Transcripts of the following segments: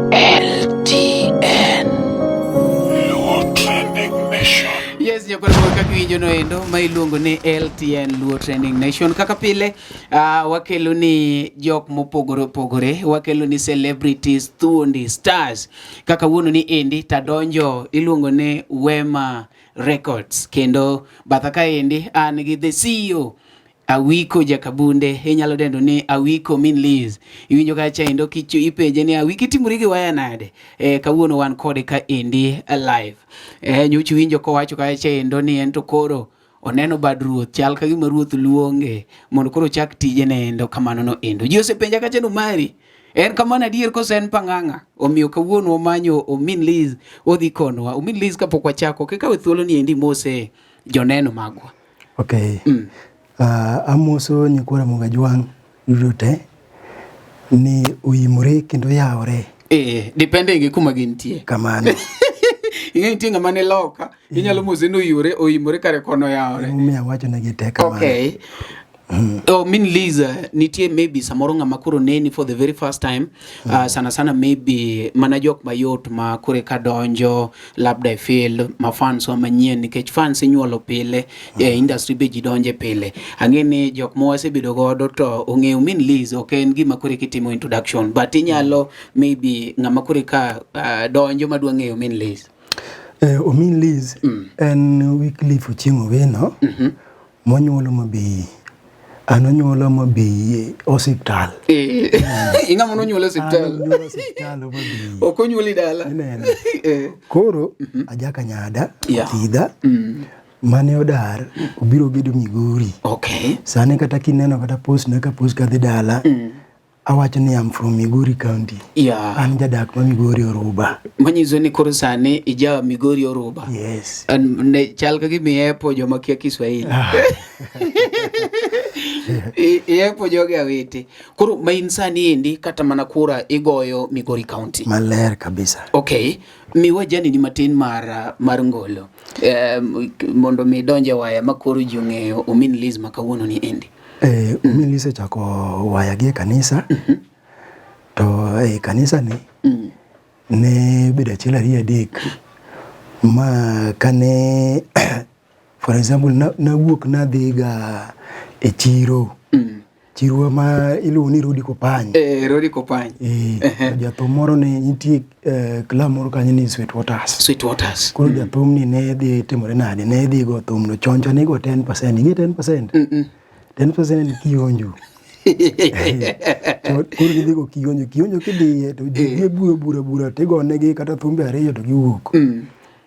LTN. Luo Trending Nation. Yes, nyakwar kaka iwinjo no endo ma iluongo ni LTN Luo Trending Nation. Kaka pile wakelo ni jok mopogore opogore, wakelo ni celebrities, thuondi, stars. Kaka wuono ni endi tadonjo iluongo ni Wema Records kendo batha ka endi an gi the CEO Awiko Jakabunde inyalo dendo ni Awiko min Liz. Iwinjo kacha endo kichu ipenje ni Awiko itimori gi waya nade? E, kawuono wan kode ka endi live. E, nyocha iwinjo kowacho kacha endo ni en to koro oneno bad ruoth chal ka gima ruoth luonge mondo koro ochak tije ne endo kamano no endo. Ji osepenja kacha no mari en kamano adier kose en pang'ang'a? Omiyo kawuono wamanyo Omin Liz odhi konwa. Omin Liz kapok wachako kikawe thuolo ni endi mose joneno magwa. Okay. Amoso nyikwa Ramogi Ajwang' duto te ni oimore kendo oyawore. Eh, depending gi kuma gintie. Kamano. Ing'e nitie ng'ama ni loka, inyalo mose ni oyore, oimore kare kono oyawore. Emomiyo awacho negi te kamano. Okay. Oh, min Liza, nitie maybe samoro ng'ama koro neni for the very first time sana sana maybe mana jok mayot ma kore ka donjo labda e field ma fans wa manyien nikech fans inyuolo pile e industry be ji donje pile. Ang'e ni jok ma wasebedo godo to ong'eyo min Liz ok en gima kore kitimo introduction but inyalo maybe ng'ama kore ka donjo madwa ng'eyo min Liz. Omin Liz en Wycliffe Ochieng' Owino monyuol Homa Bay. An onyuola Homa Bay e osiptal. Ing'ama nonyuol e osiptal. An onyuola osiptal Homa Bay. Ok onyuoli dala. Ineno. Koro ajaka nyada Thidha mane odar obiro bedo Migori. Okay. Sani kata kineno kata post na ka post kadhi dala awacho ni I'm from Migori County. Yeah. An jadak ma Migori Oruba. Manyiso ni koro sani ija Migori Oruba. Yes. Ne chal ka gima iepo joma kia Kiswahili. Iepo joge awete. Koro ma in sani endi kata mana kura igoyo Migori County. Maler kabisa. Okay. Miwa jani ni matin mar ngolo. Mondo mi donje waya ma koro ji ong'eyo Omin Liz ma kawuono ni endi. Omin Liz ochako waya gi e kanisa. To e kanisa ni ne bedo achiel ariyo adek ma kane for example nawuok nadhi ga e chiro. Chiro ma iluongo ni Rodi Kopany. Rodi Kopany. To jathum moro ne nitie club moro kanyo ni Sweet Waters. Sweet Waters. Koro jathum ni ne dhi timore nade? Ne dhi go thum no chon chon igo 10%. Ing'e 10%? 10% en kionjo. To koro gidhi go kionjo. Kionjo kidhiye to ji dhi bura bura bura tigo negi kata thumbe ariyo to giwuok.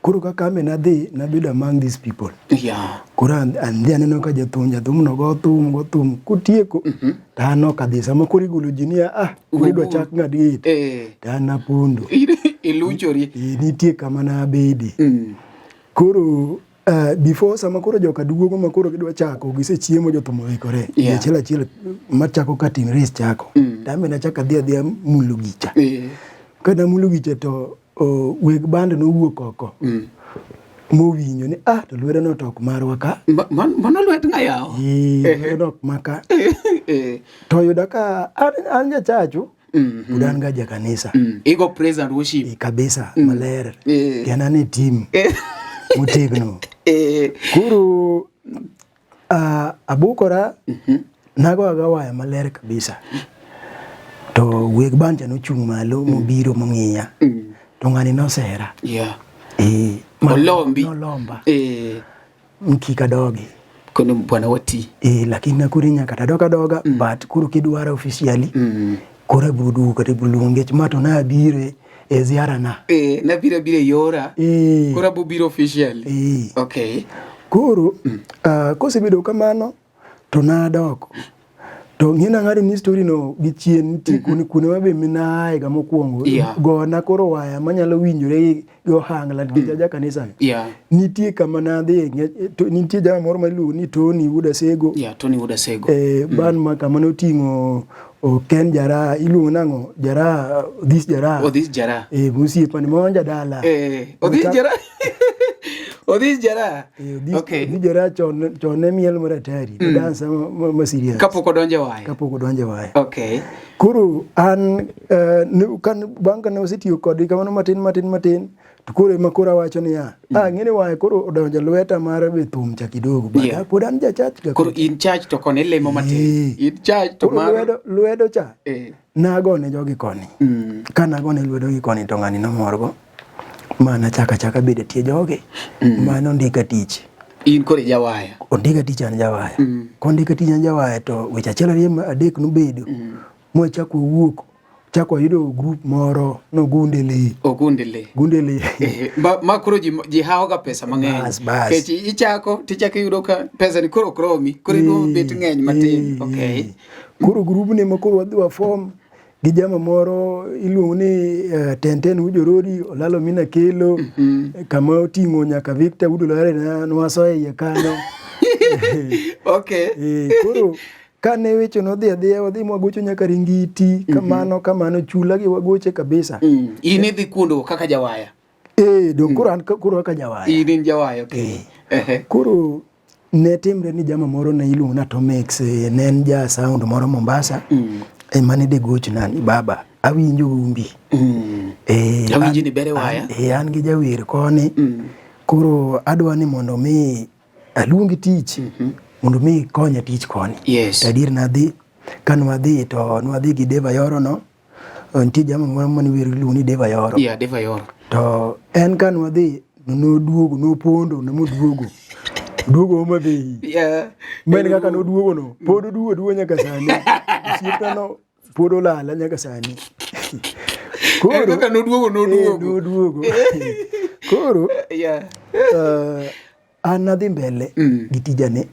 Koro kaka ame nadhi nabedo among these people. Yeah. Koro andhi aneno ka jathum jathum no go thum go thum kotieko to an ok adhi sama koro igolo ji niya ah koro idwa chak ng'ad gate to an napondo. Iluchori. Nitie kama nabede. Koro before sama koro joka duogo ma koro gidwa chako gisechiemo jothum oikore. Ji achiel achiel machako ka team race chako. To an be nachako adhi adhiya mulo gicha. Ka namulo gicha to weg band nowuok oko mowinjo ni ah to lwedo no to ok marwa ka. Mano lwet ng'a yawa? Lwedo no ok maka. To oyuda ka an jachacho pod an ga ja kanisa. Igo praise and worship. Kabisa maler. Kendo an e team motegno. Koro abukora nago aga waya maler kabisa. To weg band cha nochung' malo mobiro mong'iya. To ng'ani nosera. Yeah. Olombi. Nolomba. Kik adogi. Kono bwana wati. Lakini nakuri nyaka tadok adoga but koro kidwara officially koro abiro duogo kata ibiro luongo nikech ma to nabire e ziara na. Nabiro abiro e yora. Koro abiro biro officially. Okay. Koro kosebedo kamano to nadok. To ng'e nang'ado ni story no gi chien nitie kuonde ma be minae ga mokwongo. Gona koro waya manyalo winjore gi ohangla nikech aja kanisa. Nitie kama nadhi nitie jama moro ma iluongo ni Tony Wuod Asego. Yeah, Tony Wuod Asego. Ban ma kama noting'o Ken Jara iluongo nang'o? Jara, Odhis Jara. Odhis Jara. Mosiepane ma jadala. Odhis Jara. Odhis Jara. Eh, Odhis Odhis Jara chon chon ne miel mar atari, mm. dansa ma, ma, ma serious. Kapok odonjo waya. Kapok odonjo waya. Okay. Koro an uh, kan bang' kane wasetiyo kodgi kamano matin matin matin to koro ema koro awacho niya mm. ah ng'eni waya koro odonjo lweta mar be thum cha kidogo but yeah. pod an ja church ga koro in church to koni lemo matin in church to mar lwedo lwedo cha eh. nagone jogi koni mm. ka nagone lwedo gi koni to ng'ani nomorgo ma nachako achaka bedo e tie jogi mm. ma nondika tich in koro ijawaya ondika tich an jawaya mm. kondika tich an jawaya to weche achiel ariyo adek nobedo mm. mwachako wawuok chako wayudo group moro nogunde lee ogunde lee gunde lee eh, ma, ma koro ji, ji hawo ga pesa mang'eny bas, bas. Kech ichako tichako iyudo ka pesa ni koro ok romi koro iduogo bet ng'eny matin okay koro grubni ma koro wadhi wafom gi jama moro iluongo ni uh, Tenten Ujorori Olalo Mina Kelo mm -hmm. kama oting'o nyaka Victor Udolare nwaso e iye kanyo. Okay. E, koro kane weche nodhi adhiya wadhi mwagocho nyaka Ringiti mm -hmm. kamano kamano chula gi wagoche kabisa. Mm. In idhi kuondo kaka jawaya? Eh, dong koro an koro kaka jawaya. In in jawaya, okay. Eh. Koro ne timre ni jama moro ne iluongo ni Atomics, eh, ne en ja sound moro Mombasa mm. ema ne degochna ni baba awinjo umbi mm. eh, awinjo ni bere waya eh, an gi jawer koni mm. koro adwa ni mondo mi aluongi tich mm -hmm. mondo mi ikonya tich koni yes. Adier nadhi ka nwadhi to nwadhi gi Deva Yoro no nitie jama moro mane wer iluongo ni Deva Yoro. Yeah, Deva Yoro. To en ka nwadhi noduogo nopondo nomoduogo duogo Homa Bay. Yeah. Ma en kaka noduogo no pod oduogo duogo nyaka sani. Osiepna no pod olala nyaka sani. Koro kaka noduogo noduogo. Noduogo. Koro yeah. An nadhi mbele mm. gi tijane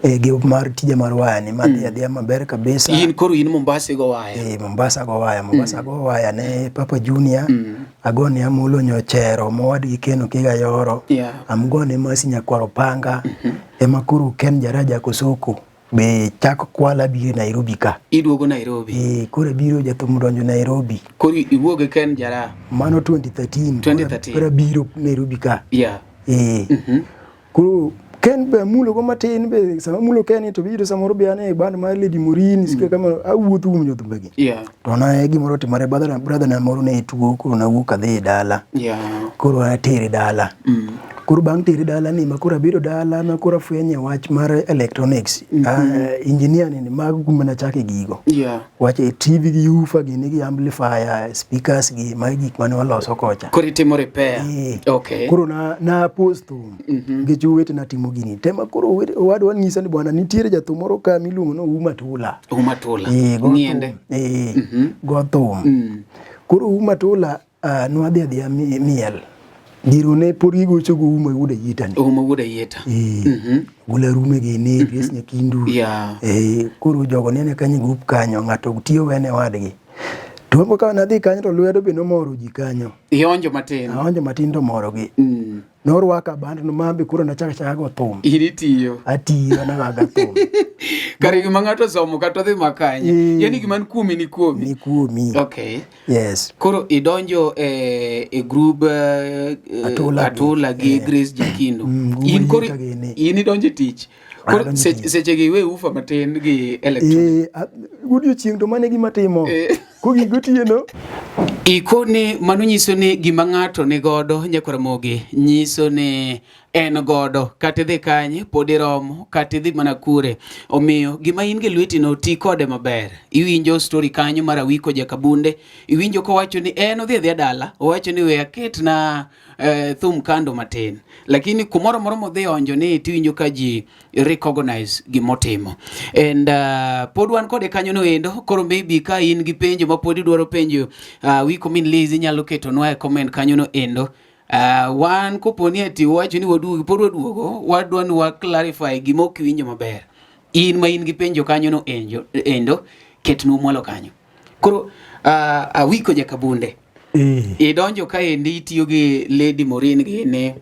e, gi mar tija mar waya ni madhi mm. adhiya maber kabisa. In koro in Mombasa go waya? Eh, Mombasa go waya, Mombasa mm. go waya ne Papa Junior mm. agone Amolo Nyochero mowadgi Keno Kiga Yoro yeah. amgone Masi Nyakwaro Panga mm -hmm. ema koro Ken Jaraja Kosoko be chako kwala biro Nairobi ka. Iduogo Nairobi? Eh, koro biro jathum donjo Nairobi. Koro iwuog e Ken Jara? Mano 2013. 2013. Koro biro Nairobi ka. Yeah. Eh. Mm -hmm. Koro Ken be amulo go matin be sama amulo Ken to biro samoro be an e band mar Lady Morin mm. sike kama awuotho kuom jothumbe gi. Yeah. To na gimoro otimore brother brother na moro ne tuo koro nawuok adhi e dala. Yeah. Koro atere dala. Mm. Koro bang' tere dala ni ma koro abiro dala ma koro afwenye wach mar electronics. Mm -hmm. Engineer ni mago kuma nachake gigo. Yeah. Wach e TV gi woofer gini gi amplifier, speakers gi magi gik mane waloso kocha. Koro itimo repair. Eh. Okay. Koro na na post thum. Mm -hmm. Nikech owetena timo gini. Tema koro owadwa nyisa ni bwana nitiere jathum moro ka miluongo ni Ouma Tula. Ouma Tula. Eh, go Ng'iende. thum. Eh, mm -hmm. go thum. Mm. Koro Ouma Tula nwadhi adhiya miel. Giro ne pod gigocho go Ouma wuod Ayieta ni. Ouma wuod Ayieta. Eh. Mm -hmm. Gula rume gini, mm -hmm. Grace Nyakindu. Yeah. Eh, koro jogo nene kanyo e group kanyo, ng'ato tiyo wene wadgi. To ambo ka nadhi kanyo to lwedo be nomoro ji kanyo. Ionjo matin. Aonjo matin to morogi. Mm. Norwaka band no mambe koro nachako achaka go thum. In itiyo. Atiyo nagaga thum. Kare gima ng'ato osomo kata odhi makanye. Eh. Yani gima ni kuomi ni kuomi. Ni kuomi. Okay. Yes. Koro idonjo e, e group Atula gi. Atula gi Eh. Grace Jakindo. Mm, in koro Guma gini. in idonjo e tich. Koro Adonjo e tich. seche gi iwe ufa matin gi electronic. Eh, godiochieng' to mano e gima timo. Eh. Kogik gotieno. Ikoni mano nyiso ni gima ng'ato ni godo nyakwar Ramogi nyiso ni en godo kata idhi kanye pod iromo kata idhi mana kure. Omiyo gima in gi lweti no ti kode maber. Iwinjo story kanyo mar Awiko Jakabunde, iwinjo kowacho ni en odhi adhiya dala, owacho ni we aketna thum kando matin. Lakini kumoro moro modhi onjo ni tiwinjo ka ji recognize gimotimo. And pod wan kode kanyo no endo, koro maybe ka in gi penjo ma pod idwaro penjo Awiko min Liz inyalo ketonwa e comment kanyo no endo. Wan kopo ni ati wacho ni waduogo, pod waduogo, wadwa ni wa clarify gima ok iwinjo maber. In ma in gi penjo kanyo no endo, ketnwa mwalo kanyo. Koro Awiko Jakabunde, idonjo kaendi itiyo gi Lady Morin gini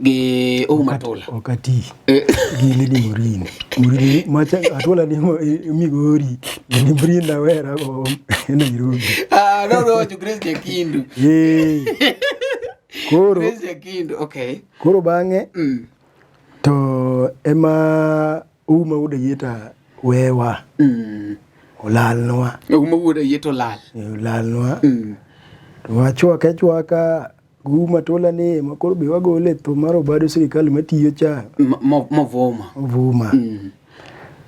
gi Ouma Tula. Ok ati gi Lady Morin. Morin macha Atula ni Migori, ni Morin nawera go Nairobi. No, no, wacho Grace Jakindu. Koro Grace Nyakindu, okay. Koro bang'e to ema Ouma wuod Ayieta wewa. Olalnwa. Ouma wuod Ayieta olal. Olalnwa. To wachwake achwaka Ouma Tola ni ema koro be wagole e thum mar Obado sirikal matiyo cha. Movuma. Ovuma.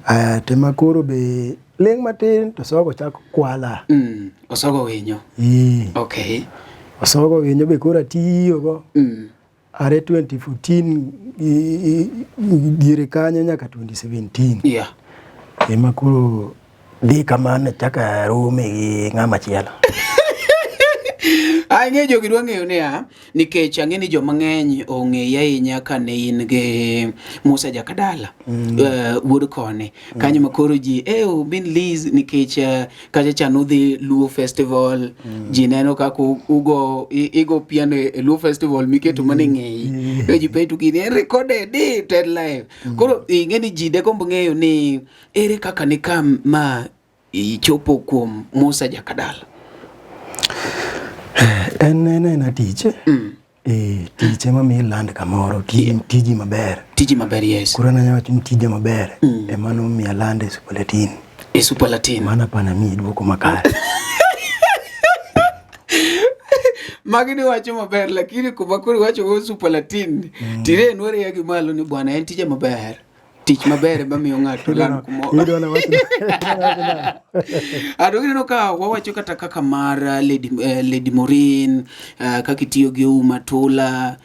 Aya to ema koro be ling' matin to Osogo chako kwala. Osogo winyo. Ee. Okay. Osogo winyo be koro atiyogo. Are 2014 diere kanyo nyaka 2017. Ema koro dhi kamano chaka rome gi ng'ama chielo. Ang'e jogi dwa ng'eyo niya, nikech ang'e ni joma ng'eny ong'eyi ahinya ka ne in gi Musa Jakadala, wuod koni. Kanyo ma koro ji, min Liz, nikech kacha cha nudhi Luo Festival, ji neno kaka ugo, igo piano e Luo Festival miketo mana e ng'eyi. To ji penjo gini en recorded, to en live. Koro ing'e ni ji degomb ng'eyo ni ere kaka ne ka ma ichopo kuom Musa Jakadala? En ena tich. Tich ema miyi land kamoro, tiji maber. Tiji maber, yes. Koro an anyalo wacho ni tija maber ema nomiya land e Super Latin. E Super Latin. Mano apani amiyi duoko makare. Magi ni wacho maber, lakini kuma koro iwacho go Super Latin, tire nwere gi malo ni bwana en tije maber. Tich maber ema miyo ng'ato land kumoro. Idwa na wach na. Ado gineno ka wawacho kata kaka mar Lady Maureen, kaka itiyo gi Ouma Tula,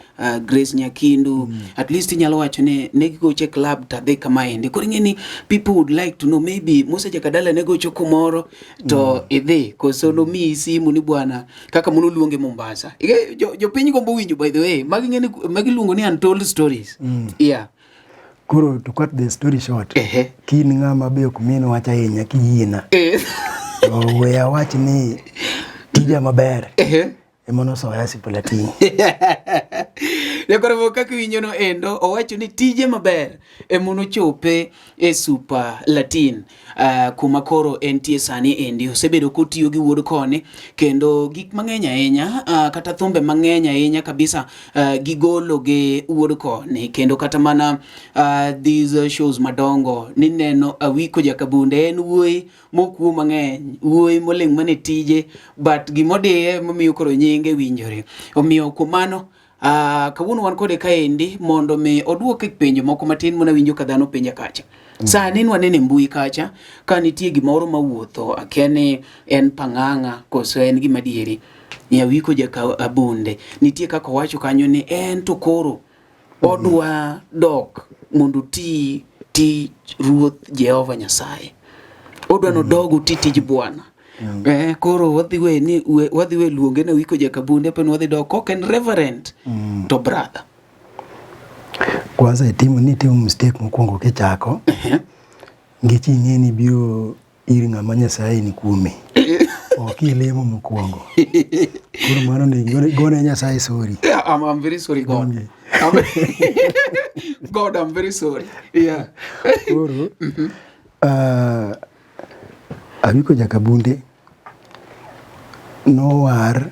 Grace Nyakindu, at least inyalo wacho ni ne gigocho e club to adhi kama endi. Koro ing'e ni people would like to know maybe Musa Jakadala ne gocho kumoro to idhi koso nomiyi simu ni bwana kaka mono luonge Mombasa. Ige, jopiny gombo winjo by the way, magi ng'e ni magi luongo ni untold stories. Yeah. Koro to cut the story short. Kin ng'ama be ok min wach ahinya kiyiena. To we awach ni tija maber. Ema nosoya Super Latin. Nyakoro kaka iwinjo no endo owacho ni tije maber ema nochope e Super Latin. Kuma koro entie sani endi osebedo kotiyo gi wuod koni kendo gik mang'eny ahinya, kata thumbe mang'eny ahinya kabisa, gigolo gi wuod koni kendo kata mana these shows madongo nineno Awiko Jakabunde en wuoyi mokuo mang'eny, wuoyi moling' mana e tije but gimodiye momiyo koro nyinge winjore. Omiyo kuom mano kawuono wan kode kaendi mondo mi oduok e penjo moko matin mana winjo ka dhano penja kacha. Sani nwaneno e mbui kacha ka nitie gimoro mawuotho, akia ni en pang'ang'a koso en gima dieri. Awiko Jakabunde nitie kaka owacho kanyo ni en to koro odwa dok mondo oti tij Ruoth Jehova Nyasaye. Odwa nodog oti tij Bwana. Koro wadhi we ni wadhi we luonge na Awiko Jakabunde pe wadhi dok ok en reverend to brother. Kwanza itimo ni itimo mistake mokwongo kichako. Nikech ing'e ni ibiro ir ng'ama Nyasaye ni kuome. Ok ilemo mokwongo. Koro mano ni gone Nyasaye sorry. Yeah, I'm very sorry God. God, I'm very sorry. Yeah. Koro, Awiko Jakabunde nowar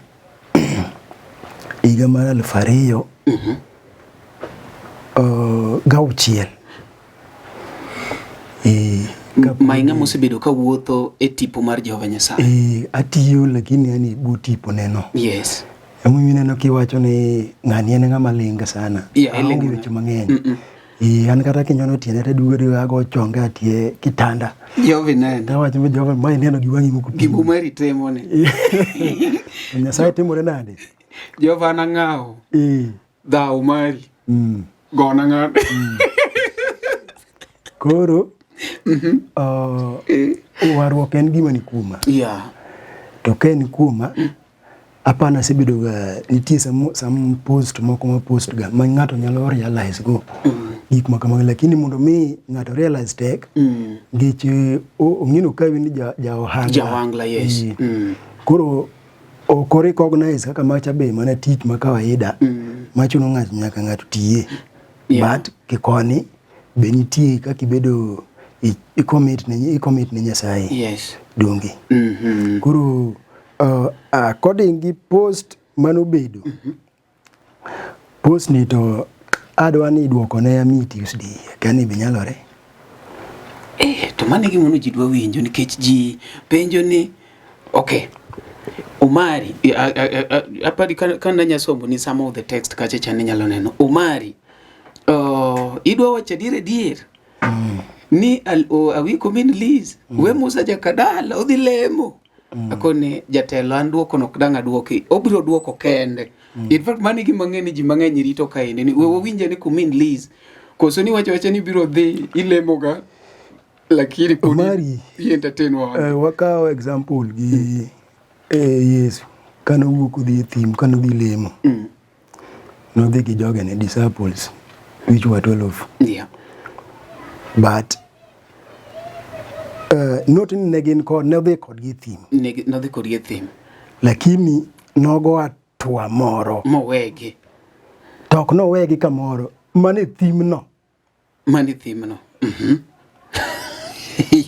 higa mar 2000 gauchiel. Ma ing'ama osebedo ka wuotho e tipo mar Jehova Nyasaye. Atiyo lakini yani bu tipo neno. Yes. Emomiyo ineno kiwacho ni ng'ani en ng'ama ling sana. Yeah, Aonge weche mang'eny. An kata kinyono tiende to aduogo aduoga ago chonga tie kitanda. Jehova ineno. Tawacho ni Jehova ma ineno gi wang'i moko. Gima mari timo ni. Nyasaye timore nade? Jehova an ang'awo. Dhawo mari. Gona ng'ato. Koro warruok en gima ni kuoma. Yeah. To ka en kuoma, apana asebedo ga nitie some post moko ma post ga ma ng'ato nyalo realize go gik ma kamago, lakini mondo mi ng'ato realize tek nikech ong'ino kawi ni ja ohangla. Ja ohangla, yes. Koro ok recognize kaka macha be mana tich ma kawaida machuno ng'ato nyaka ng'ato tiye. Yeah. But kikoni be nitie kaka ibedo i commit ne Nyasaye. Yes. Donge. Koro according gi post manobedo, Post ni to adwa ni iduoko ne ami Tuesday. Kani be nyalore? To mano e gima ji dwa winjo nikech ji penjo ni okay. Omari, apari ka nanya somo ni some of the text kacha cha ninyalo neno. Omari, idwa wacho adier adier ni Awiko min Liz, we Musa Jakadala odhi lemo. Akoni jatelo an duoko no ok dang' aduoki, obiro duoko kende. In fact mano e gima ang'e ni ji mang'eny rito kaendi ni we wawinj ane kumin Liz. Koso ni wacho wacha ni ibiro dhi ilemoga lakini pod Omari, i entertain wa. Wakawo example gi Yesu kane owuok odhi e thim kane odhi lemo. Nodhi gi jogene disciples which were 12. But not ni ne gin kod ne odhi kodgi e thim. Nodhi kodgi e thim. Lakini nogo hatua moro. Mowegi. To ok nowegi kamoro, mana e thimno. Mana e thimno.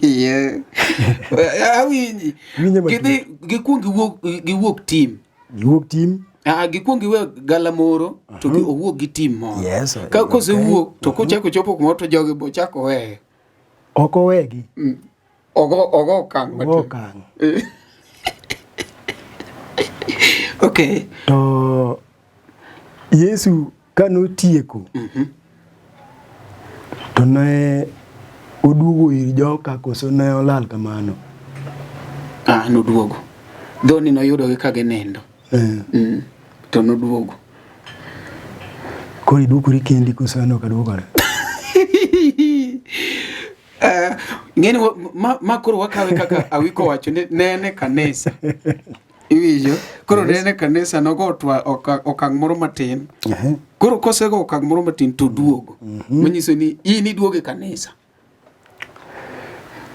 Yeah. Awinji. Winjo matut. Gidhi gikuong giwuok team. Giwuok team. Gikuong giwe galamoro to owuok gi team moro. Yes, Ka kosewuok to kochako chopo kumoro to jogi bo chako weye. Ok owegi. Ogo okang' Ogo okang'. Okay. To Yesu kanotieko to ne oduogo ir joka koso ne olal kamano? Noduogo. Dhoni noyudogi ka ginindo. To noduogo. Koro iduokori kendi koso an ok aduokora? Ng'eni ma koro wakawe kaka Awiko wacho ni nene kanisa. Iwinjo? Koro nene kanisa nogo okang' moro matin. Koro kosego okang' moro matin to duogo. Manyiso ni in iduogo e kanisa.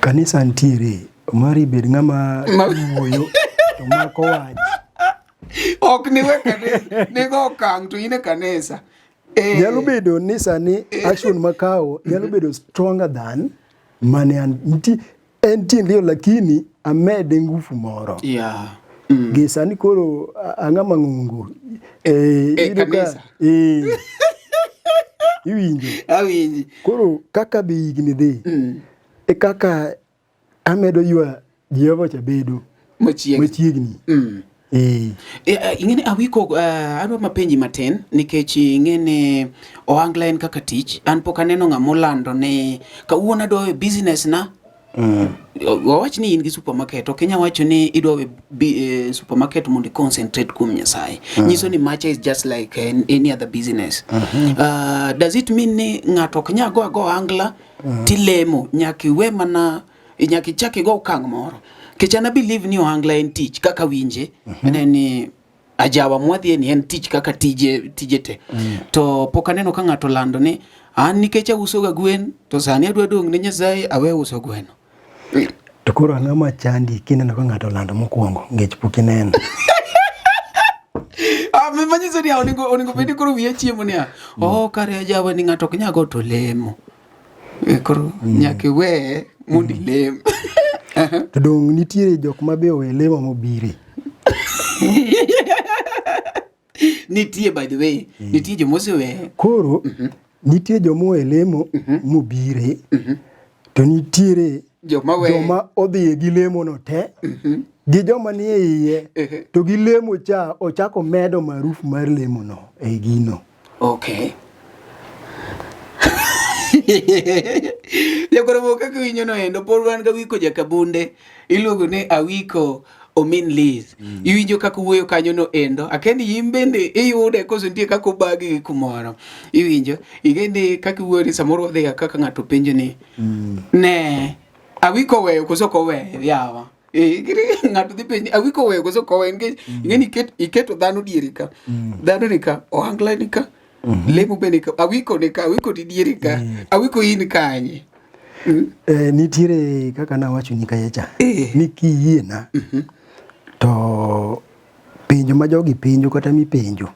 Kanisa nitiere, Omari bed ng'ama wuoyo to mako wach. Ok niwe kanisa, nigo okang' to in e kanisa. Nyalo bedo ni sani action makawo nyalo bedo stronger than mane an nitie entie ndio, lakini amede nguvu moro. Gi sani koro ang'ama ng'ongo. Kanisa. Iwinjo. Awinji. Koro kaka be higni dhi, e kaka amedo ywa Jehova cha bedo machiegni. Ing'eni Awiko, adwa mapenji matin nikech ing'eni ohangla en kaka tich. An pok aneno ng'ama olando ni kawuono adwa we business na. Wawach ni in gi supermarket, ok inyal wacho ni idwa we supermarket mondo i concentrate kuom Nyasaye. Nyiso ni macha is just like any other business. Does it mean ni ng'ato ok nyal go ago ohangla tilemo nyaka iwe mana nyaka ichak igo okang' moro? Nikech an a believe ni ohangla en tich kaka winje. En ni ajawa mwadhie ni en tich kaka tije te. To pok aneno ka ng'ato lando ni an nikech auso ga gwen to sani adwa dong' ne Nyasaye awe uso gweno. To koro ang'o machandi kineno ka ng'ato olando mokwongo nikech pok ineno? Manyiso ni onego bed ni koro wiya chiemo niya, oh kare ajawa ni ng'ato ok nyal go to lemo. Koro nyaka iwe mondo ilem. To dong' nitiere jok ma be owe lemo mobire. Nitie by the way, nitie joma osewe. Koro nitie joma owe lemo mobire, to nitiere joma odhiye gi lemo no te, gi joma nie iye, to gi lemo cha ochako medo maarufu mar lemo no e gino. Okay. Jakoro kaka winjo no endo pod wan ga Awiko Jakabunde iluongo ni Awiko Omin Liz. Iwinjo kaka wuoyo kanyo no endo. Akendi in bende iyude koso nitie kaka obagi gi kumoro. Iwinjo? Ing'e kaka iwuoyo ni samoro wadhi ga kaka ng'ato penjo ni ne Awiko oweyo koso ok oweyo yawa. Ng'ato dhi penji Awiko oweyo koso ok oweyo nikech ing'e ni iketo dhano diere ka. Dhano ni ka, ohangla ni ka, lemo be ni ka, Awiko ni ka, Awiko ni diere ka, Awiko in kanye? Nitiere kaka nawacho ni kacha cha, ni kiyiena to penjo ma jogi penjo kata mipenjo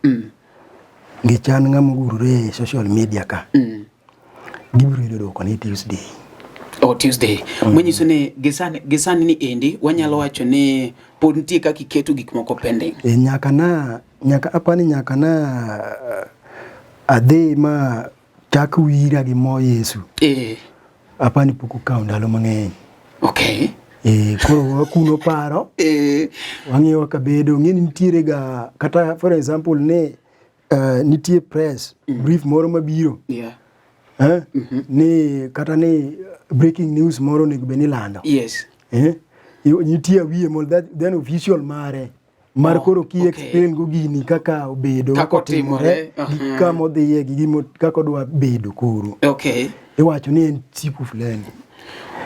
nikech an ng'ama ogurore e social media ka, gibiro yudo duoko ni Tuesday. Oh, Tuesday. Manyiso ni gisani gisani ni endi wanyalo wacho ni pod nitie kaka iketo gik moko pending. E, nyaka na nyaka apani nyaka na adhi ma chak wira gi mo Yesu. Apani pok okawo ndalo mang'eny. Okay. E, koro wakuno paro. Wang'iyo kaka bedo. Ng'e ni nitiere ga kata for example ni nitie press brief moro mabiro. Ni kata ni breaking news moro onego bed ni ilando. Nitie awiye moro then official mare mar koro ki explain go gini kaka obedo, Kaka kaka otimore, otimore, gi kama odhiye gi gima kaka odwa bedo koro. Iwacho ni en siku fulani.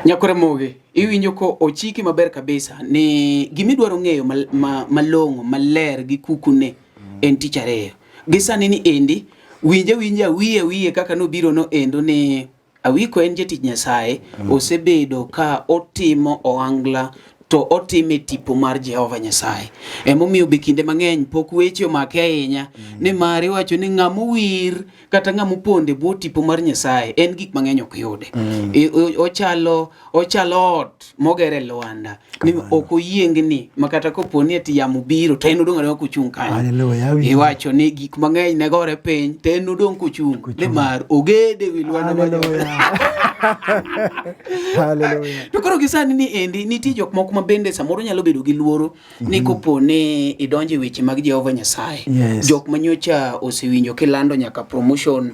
Nyakore Mogi, iwinjo ko ochiki maber kabisa ni gimidwaro ng'eyo malong'o maler gi kukune en tich ariyo. Gi sani ni endi winje winje awiye awiye kaka nobiro no endo ni Awiko en jatich Nyasaye, osebedo ka otimo ohangla to otime tipo mar Jehova Nyasaye. Emomiyo be kinde mang'eny pok weche omake ahinya, nimar iwacho ni ng'ama owir kata ng'ama opondo e bwo tipo mar Nyasaye en gik mang'eny ok yude. Ochalo ot moger e lwanda ni ok oyiengni ma kata kopo ni ati yamo biro to en odong' adong'a kochung' kanyo. Hallelujah, awinjo. Iwacho ni gik mang'eny ne gore piny to en odong' kochung' nimar ogede wi lwanda ma Hallelujah. Hallelujah. To koro gi sani ni endi nitie jok moko ma bende samoro nyalo bedo gi luoro ni kopo ni idonjo e weche mag Jehova Nyasaye. Jok ma nyocha osewinjo kilando nyaka promotion,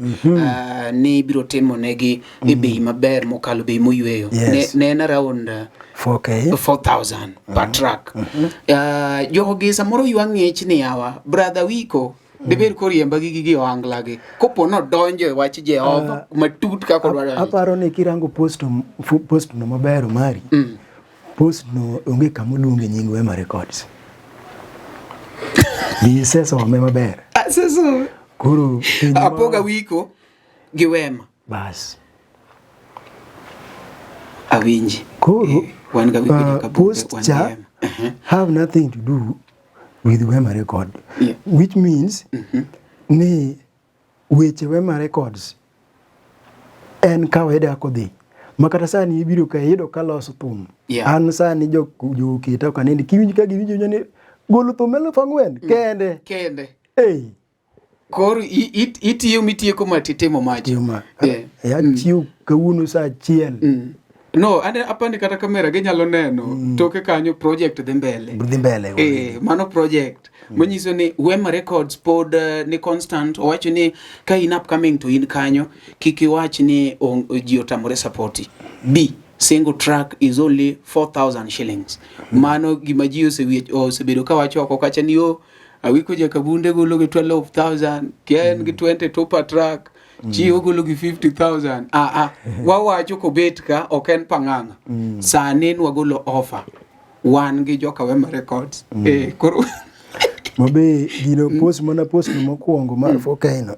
ni ibiro timo negi e bei maber mokalo bei moyweyo. Ne en around 4K. 4,000 per track. Jogi samoro ywa ng'ich ni yawa, brother Wiko, dibed koriemba gi gigi ohangla gi. Kopo nodonjo e wach Jehova matut kaka odwaro. Aparo ni kirango post no maber mari. Post no onge kama oluonge nying Wema Records. Isesome maber. Asesome. Koro piny ma Apoga Wiko gi Wema. Bas. Awinji. Koro, Wan ga Wiko nyaka buge, post wan gi cha Wema. have nothing to do with Wema Record. Which means ni weche Wema Records en kawaida kodhi. Ma kata sani ibiro ka iyudo ka loso thum. An sani jo keta ok aneni. Kiwinj ka giwinjo ni golo thum 4,000 kende. Kende. Ei. Koro itiyo mitieko ma titimo macha. Tiyo ma. Achiwo kawuono saa achiel. No, ane apani kata kamera ginyalo neno toke kanyo project dhi mbele. Dhi mbele, Mano project. Manyiso ni Wema Records pod ni constant. Owacho ni ka in upcoming to in kanyo, kik iwach ni ji otamore supporti. B, single track is only 4,000 shillings. Mano gima ji osebedo ka wacho oko kacha ni yo Awiko Jakabunde golo gi 12,000, kia en gi 22 per track. Chi ogolo gi 50,000. Wawacho kobet ka ok en pang'ang'a. Sani nwagolo offer. Wan gi joka Wema Records. Koro Mabe gino post mana post no mokwongo mar 4K no.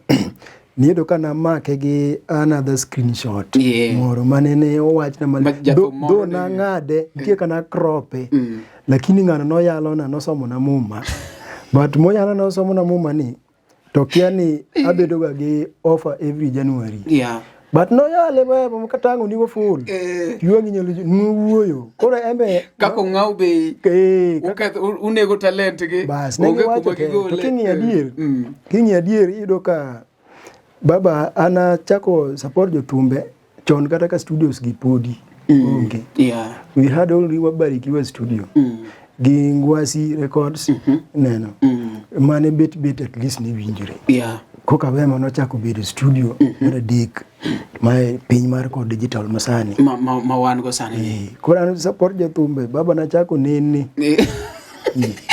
Niyudo ka namake gi another screenshot moro mane ne owachna Ma jathum moro dho ne nang'ade, nitie ka nakrope. Lakini ng'ano noyalo na, nosomo na muma. But moyalo na osomo na muma ni to kia ni abedo ga gi offer every January. But noyale ma katang'o nigo full. Yuangi nyalo nuwuoyo. Koro embe Kaka ong'aw bei. Uketho, unego talent gi. Bas, ne Onge giwacho kuma te. To gigole. king'iyo adier iyudo ka baba an achako support jothumbe chon kata ka studios gi podi onge. We had only Wabarikiwa studio. Gi Ngwasi Records neno. Mane bet bet at least ne winjore. Koka Wema nochako bedo studio mar adek ma e piny mar kod digital masani. Ma wan go sani. Koro an support jothumbe, baba nachako nene.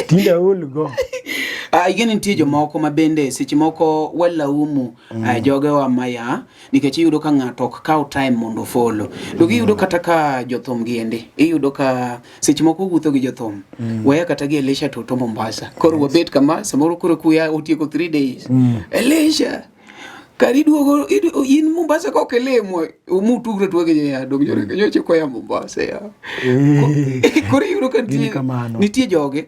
Tinde aol go. Igeni nitie jomoko ma bende seche moko walaumu, jogewa maya nikech iyudo ka ng'ato ok kaw time mondo follow. To iyudo kata ka jothum giendi, iyudo ka seche moko wuotho gi jothum. Weya kata gi Elisha to Mombasa. Koro wabet kama, samoro koro kuya otieko 3 days. Elisha, kari duogo, in Mombasa ka ok ilimo, umutugre tuo gi ya, dong jore, nyocha koya Mombasa ya. Koro iyudo ka Gin kamano. nitie joge,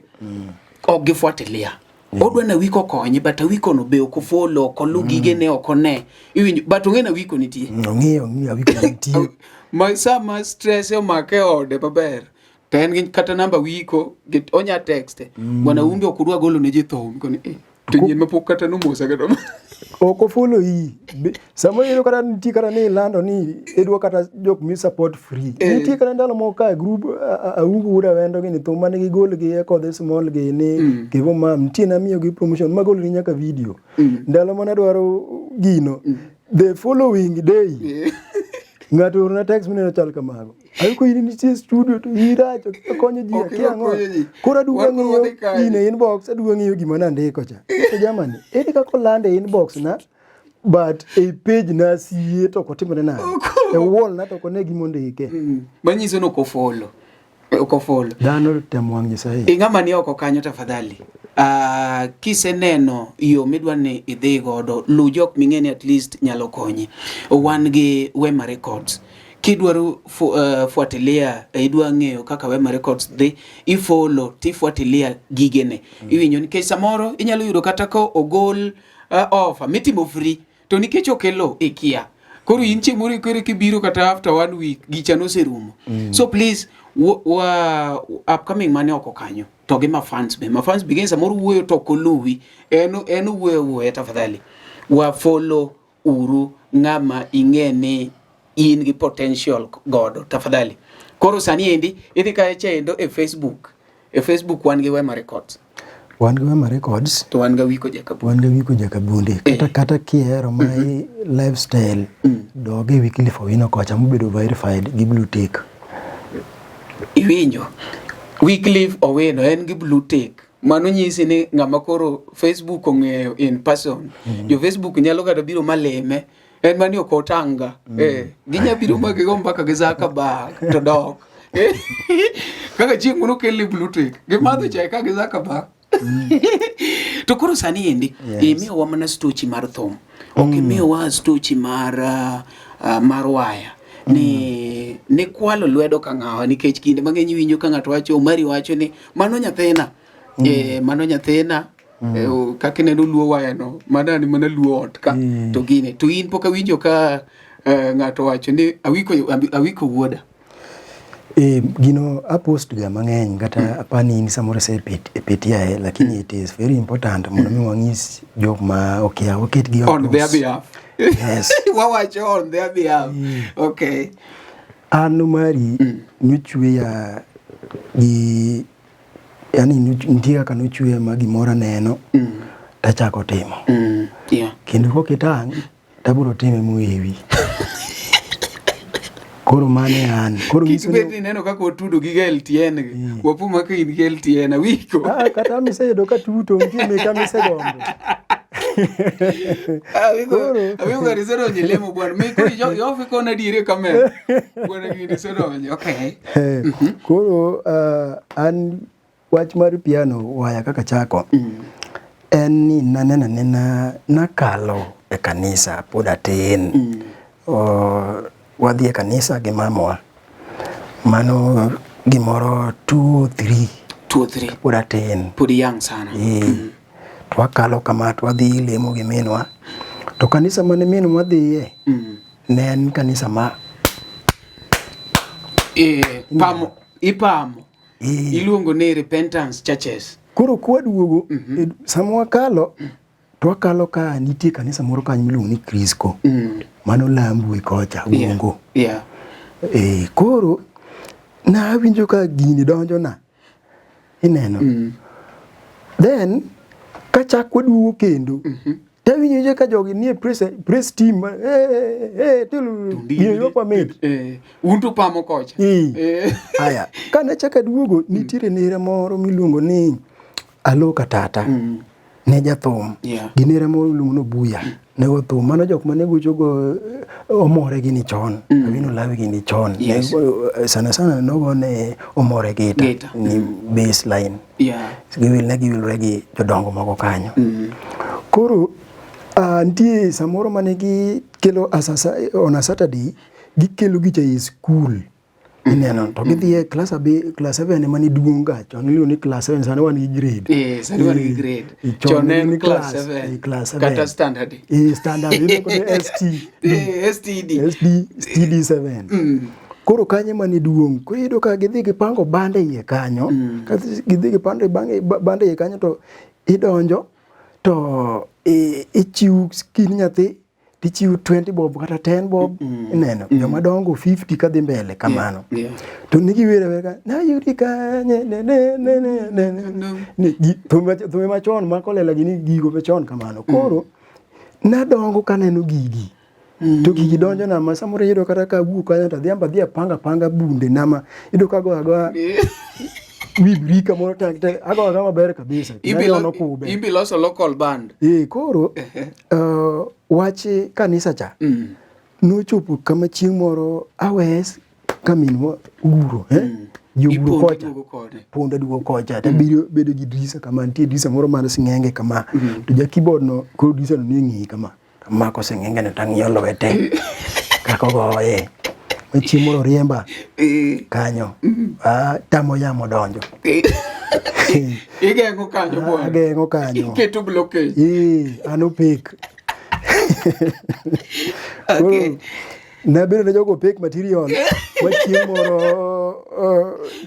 ok gifuatilia. Odwa na Awiko okonye, but Awiko no be ok ofollow, ok olu gigene, ok one. Iwinjo, but ong'e na Awiko nitie. Ong'eyo, ong'eyo Awiko nitie. Ma sama stress omake e ode maber to en gi kata namba wiko onya text. Bwana Umbi ok udwa golo ne ji thum koni eh, to nyien mapok kata nomosa kata. Ok ofollow yi. Samoro iyudo kata nitie kata ni ilando ni idwa kata jok mi support free. Eh. Nitie kata ndalo moko ka e group Aungo wuod Awendo gini thum mane gigol gi e Kodhi Small gi ni Kevo Mam nitie namiyo gi promotion magolo ni nyaka video. Ndalo mane adwaro gino the following day ng'ato orona text mineno chal kamago. Ayuko in nitie studio to irach ok ikonyo ji Ok akia ang'o. ikonyo ji. Koro aduogo Wan koro ang'iyo wadhi kanye? gino e inbox aduogo ang'iyo gima nandiko cha. To jamani, ere kaka olande e inbox na but e page na sie to ok otimore nade? E wall na to ok one gima ondike. Manyiso ni ok ofollow. Ok ofollow. Dhano temo wang' Nyasaye. Ing'ama ni oko kanyo tafadhali. Kiseneno yo midwa ni idhi godo, luw jok ming'e ni at least nyalo konyi. Wan gi Wema Records. Kidwaro fuatilia, idwa ng'eyo kaka Wema Records dhi, ifollow tifuatilia gigene. Iwinjo nikech samoro inyalo yudo kata ka ogol offer mitimo free to nikech okelo ikia. Koro in chieng' moro ikere kibiro kata after one week gicha noserumo. So please wa upcoming mane oko kanyo to gi mafans be mafans be samoro wuoyo to ok oluwi en wuoyo wuoya tafadhali wa follow uru ng'ama ing'e ni in gi potential godo tafadhali. Koro sani endi idhi kae chendo e Facebook. E Facebook wan gi Wema Records. Wan gi Wema Records. To wan gi Awiko Jakabunde. Wan gi Awiko Jakabunde. Kata kata kihero ma lifestyle dog e Wycliffe Owino kocha mobedo verified gi blue tick. Iwinjo? Wycliffe Owino en gi blue tick. Mano nyisi ni ng'ama koro Facebook ong'eyo in person. Jo Facebook nyalo kata biro malime. En mani ok otanga. Ginya biro ma gigo mbaka gi Zuckerberg to dok. Kaka chieng' moro okelni blue tick. Gimadho chae ka gi Zuckerberg. To koro sani endi imiyowa mana stochi mar thum. Ok imiyowa stochi mar waya. Ni kwalo lwedo ka ng'awa nikech kinde mang'eny iwinjo ka ng'ato wacho Omari wacho ni mano nyathina. Mano nyathina. Kaka ineno luo waya no, mano ni mana luo ot ka to gine. To in pok awinjo ka ng'ato wacho ni awiko wuoda. Gino apost ga mang'eny kata apani in samoro isepitia lakini it is very important mondo mi wang'is jok ma okia waket gi on their behalf. Yes. Wawacho on their behalf. Okay. An mari nochweya gi yani nitie kaka nochweya ma gimoro aneno tachako timo. Kendo kokitang' tabiro time moewi. Koro mano e an. Koro Kik nyiso bed ni ni ineno kaka watudo gi LTN gi. Wapo maka in gi LTN awiko. Kata miseyudo ka tuto nitie meka misegombo. Awiko awiko kar isedonjo e lemo bwana. Miko yofi kona adieri e kamera. Bwana gini isedonjo. Okay. Koro an wach mar piano waya kaka chako. En ni naneno anena nakalo e kanisa pod atin. Wadhi e kanisa gi mamwa. Mano gimoro 2 or 3. 2 or 3. Pod atin. Pod young sana. To wakalo kama to wadhi lemo gi minwa. To kanisa mane minwa dhiye ne en kanisa ma Pamo, ipamo. Iluongo ni Repentance Churches. Koro kwaduogo, sama wakalo, to wakalo ka nitie kanisa moro kanyo miluongo ni Crisco. Mano Lambwe kocha, Gongo. Koro nawinjo ka gini donjona. Ineno. Then kachak waduogo kendo, tawinjo ka jogi nie press team, gino ywak mamit. Un to pamo kocha. Aya, kane achako aduogo, nitiere nera moro miluongo ni Aloka Tata. Ne jathum. Gi nera moro miluongo ni Obuya. Ne go thum. Mano jok mane gocho go Omore gini chon. Awino Lawi gini chon. Sana sana nogo ne Omore gita. Ni bass line. Giwil ne giwilre gi jodongo moko kanyo. Koro nitie samoro mane gikelo on a Saturday gikelo gicha e school. Ineno to gidhi e class class 7 ema ne duong' ga chon iluongo ni class 7 sani wan gi grade. Sani wan gi grade. Chon ne ne en ni class class, 7. class 7. Kata standard. Standard iluongo ni ST. STD. SD, STD 7. Koro kanyo ema ne duong'. Koro iyudo ka gidhi gipango band e iye kanyo. Ka gidhi gipando band e iye kanyo to idonjo to ichiw skin nyathi tichiw 20 bob kata 10 bob ineno joma dongo 50 kadhi mbele kamano. To ni giwer awera ka nayudi kanye ne ne ne ne ne ne ne gi thumbe machon ma kolela gini gigo machon kamano. Koro nadongo kaneno gigi. To gigi donjo na ma samoro iyudo kata ka awuok kanyo to adhiambo adhi apanga apanga bunde na ma iyudo ka agoyo agoya wi birika moro tek tek agoyo agoya maber kabisa. Nanyono kube. Imbi loso local band. Eh, koro wach kanisa cha nochopo kama chieng' moro awes ka minwa guro ji oguro kocha pondo aduogo kocha to abiro bedo gi drisa kama nitie drisa moro mar sing'enge kama to ja keyboard no koro drisa no nie ng'iyi kama amako sing'enge no tang'iyo lwete kaka ogoye ma chieng' moro riemba kanyo tamo yamo donjo Igeng'o kanyo bwana. Ageng'o kanyo. Iketo blockage. An opek. Okay. Nabedo ne jogo opek material ma chieng' moro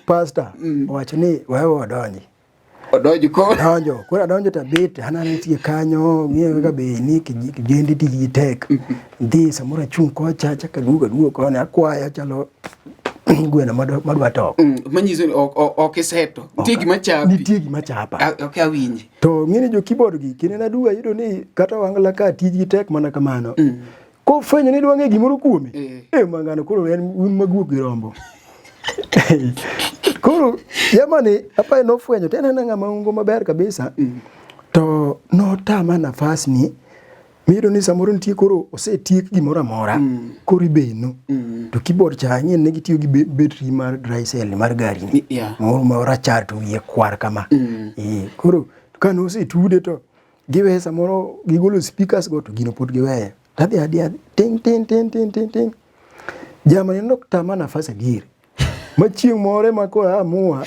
pastor owacho ni wewe odonji. Odonji ko. Donjo, koro adonjo to abet, an antie kanyo, ng'iyo kaka be ni kijendi tijgi tek. Dhi samoro achung' kocha, achako aduogo aduogo koni, akwayo achalo gweno madwa tok. Manyiso ni ok iseto. Nitie gima chapi. Nitie gima chapa. Ok awinji. To ng'eni jo keyboard gi, kinde naduogo ayudo ni kata wangla ka tijgi tek mana kamano. Kofwenyo ni idwa ng'e gimoro kuome, mangano koro en un maguok gi rombo. Koro jamani apaye nofwenyo to en ena ng'ama ungo maber kabisa. To notama nafas ni miyudo ni samoro nitie koro osetiek gimoro amora koro ibeno. To keyboard cha ing'e ne gitiyo gi battery mar dry cell mar gari ni. Moro ma rachar to wiye kwar kama. Koro kane osetude to giweye samoro gigolo speakers go to gino pod giweyo. Tadhi adiya ting ting ting ting ting ting. Jamani notama nafas adier. Ma chieng' moro ema koro amua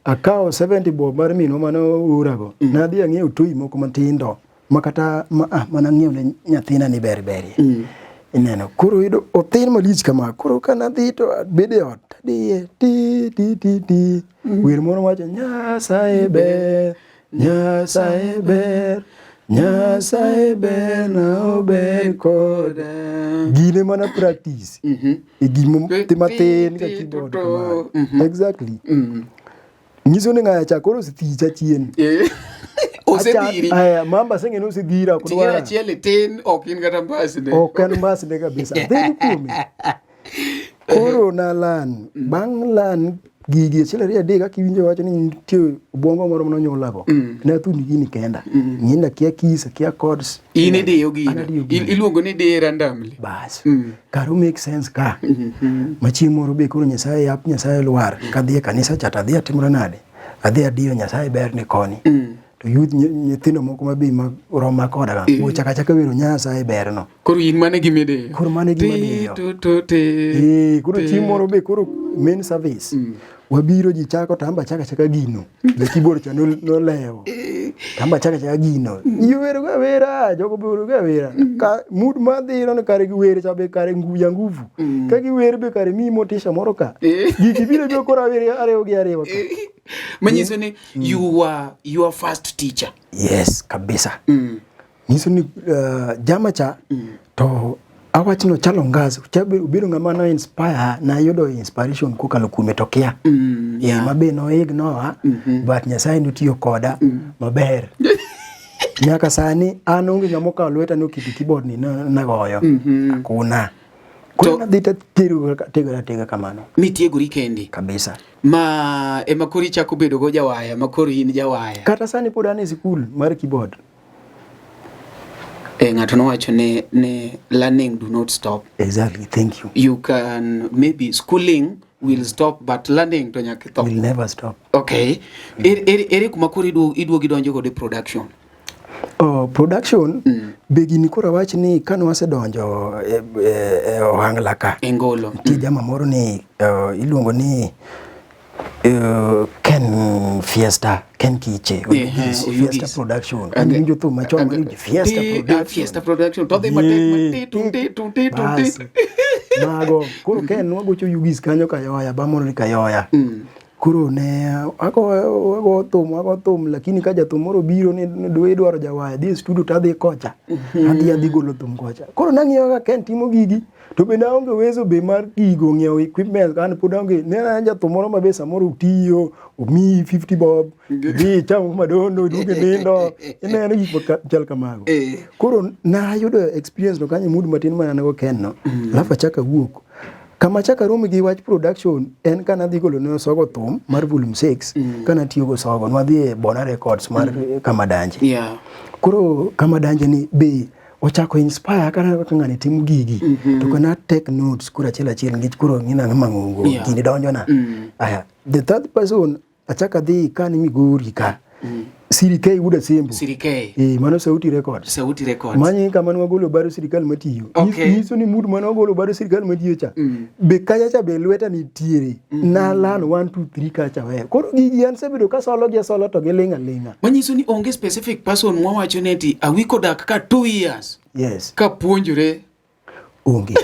akawo 70 bob mar minwa mane oora go. Nadhi ang'iewo toy moko matindo ma kata mana ng'iewo ne nyathina ni ber berie. Ineno koro yudo othin malich kama koro kanadhi to abedo e ot tadiye ti ti ti ti. Wer moro wacho Nyasaye ber, Nyasaye ber, Nyasaye ber na ober koda. Gine mana practice. E gimo matin ka keyboard kama. Exactly. Nyiso ni ng'aya cha koro osethicha chien. Osethiri. Aya, mamba aseng'e ni osethira ok Ting'e dwara. achiel itin ok in kata mbasne. Ok en mbasne kabisa. Dhi kuome. Koro nalan. Bang' lan gigi achiel ariyo adek kaka iwinjo wacho ni nitie obwongo moro manonyuolago. Ne athuni gini kenda. Ng'eni akia keys, akia chords. In idiyo gino. An adiyo gino. Iluongo ni diye randomly. Bas. Kar o make sense ka. Ma chieng' moro be koro Nyasaye yap Nyasaye lwar. Kadhi e kanisa cha to adhi atimora nade? Adhi adiyo Nyasaye ber ni koni. To youth nyithindo moko ma be ma roma koda ga. Ochako achaka wero Nyasaye berno. Koro in mane gima idiyo. Koro mano e gima adiyo. Ti, tu, tu, ti. Koro chieng' moro be koro main service. Wabiro ji chako to amba chaka chaka gino. Ja keyboard cha nolewo. Tamba chaka chaka gino. Ji owero ga wera, jogo be owero ga wera. Ka mood madhi no kare giwer cha be kare nguvu ya nguvu. Ka giwer be kare miyi motisha moro ka. Gigi biro biro koro awere ariwo gi ariwa ka. Manyiso ni you were your first teacher. Yes, kabisa. Nyiso ni jama cha to awach no chalo ngas obedo ng'ama no inspire nayudo inspiration kokalo kuome to kia. Ma be no ignore but Nyasaye notiyo koda maber. Nyaka sani an onge ng'ama okawo lweta noketo keyboard ni nagoyo. Hakuna. Koro nadhi tategora atega kamano. Mitiegori kendi. Kabisa. Ma ema koro ichako bedo go jawaya ma koro in jawaya. Kata sani pod an e sikul mar keyboard. Ng'ato nowacho ni learning do not stop. Exactly, thank you. You can maybe schooling will stop but learning to nyaka itho. Will never stop. Okay. Ere kuma koro iduogo idonjo godo e production? Oh, production be gini koro awach ni kane wasedonjo e ohangla ka. E ngolo. Nitie jama moro ni iluongo ni Ken Fiesta, Ken Kiche, Oyugis, Fiesta Production. Kan winjo thum machon mane Fiesta Production. Fiesta Production. To dhi matek matin, tun ti, tun ti, tun ti. Mago. Koro Ken nwagocho Yugis kanyo Kayoya, bamoro ni Kayoya. Koro ne ago ago thum, ago thum, lakini ka jathum moro biro ni idwaro jawaya, dhi e studio to adhi kocha. Adhi golo thum kocha. Koro nang'iyo kaka Ken timo gigi, to be naonge uwezo be mar gigo ng'iewo equipment, an pod aonge. Ne an jathum moro ma be samoro otiyo, omiyi 50 bob, idhi icham madondo, iduog inindo, ineno gik machal kamago. Koro nayudo experience no kanyo mood matin mane an go Ken no, alafu achako awuok. Kama achako aromo gi wach production en ka nadhi golo ne Osogo thum mar volume 6 ka natiyo go Osogo nwadhi e Bona Records mar Kamadanje. Koro Kamadanje ni be ochako inspire ka aneno kaka ng'ani timo gigi to kana take notes koro achiel achiel nikech koro ng'ina ng'ama ng'ongo gini donjona. Aya, the third person achako adhi ka ni Migori ka. Siri K wuod Asembo. Siri K. Mano Sauti Records. Sauti Records. Manyi kama ne wagolo baro sirikal matiyo. Nyiso ni mood mane wagolo baro sirikal matiyo cha. Be kacha cha be lweta nitiere. Na learn 1 2 3 kacha we. Koro gigi an sebedo ka solo gi solo to giling' aling'a. Manyiso ni onge specific person mwawacho ne ti Awiko dak ka 2 years. Yes. Ka puonjore. Onge.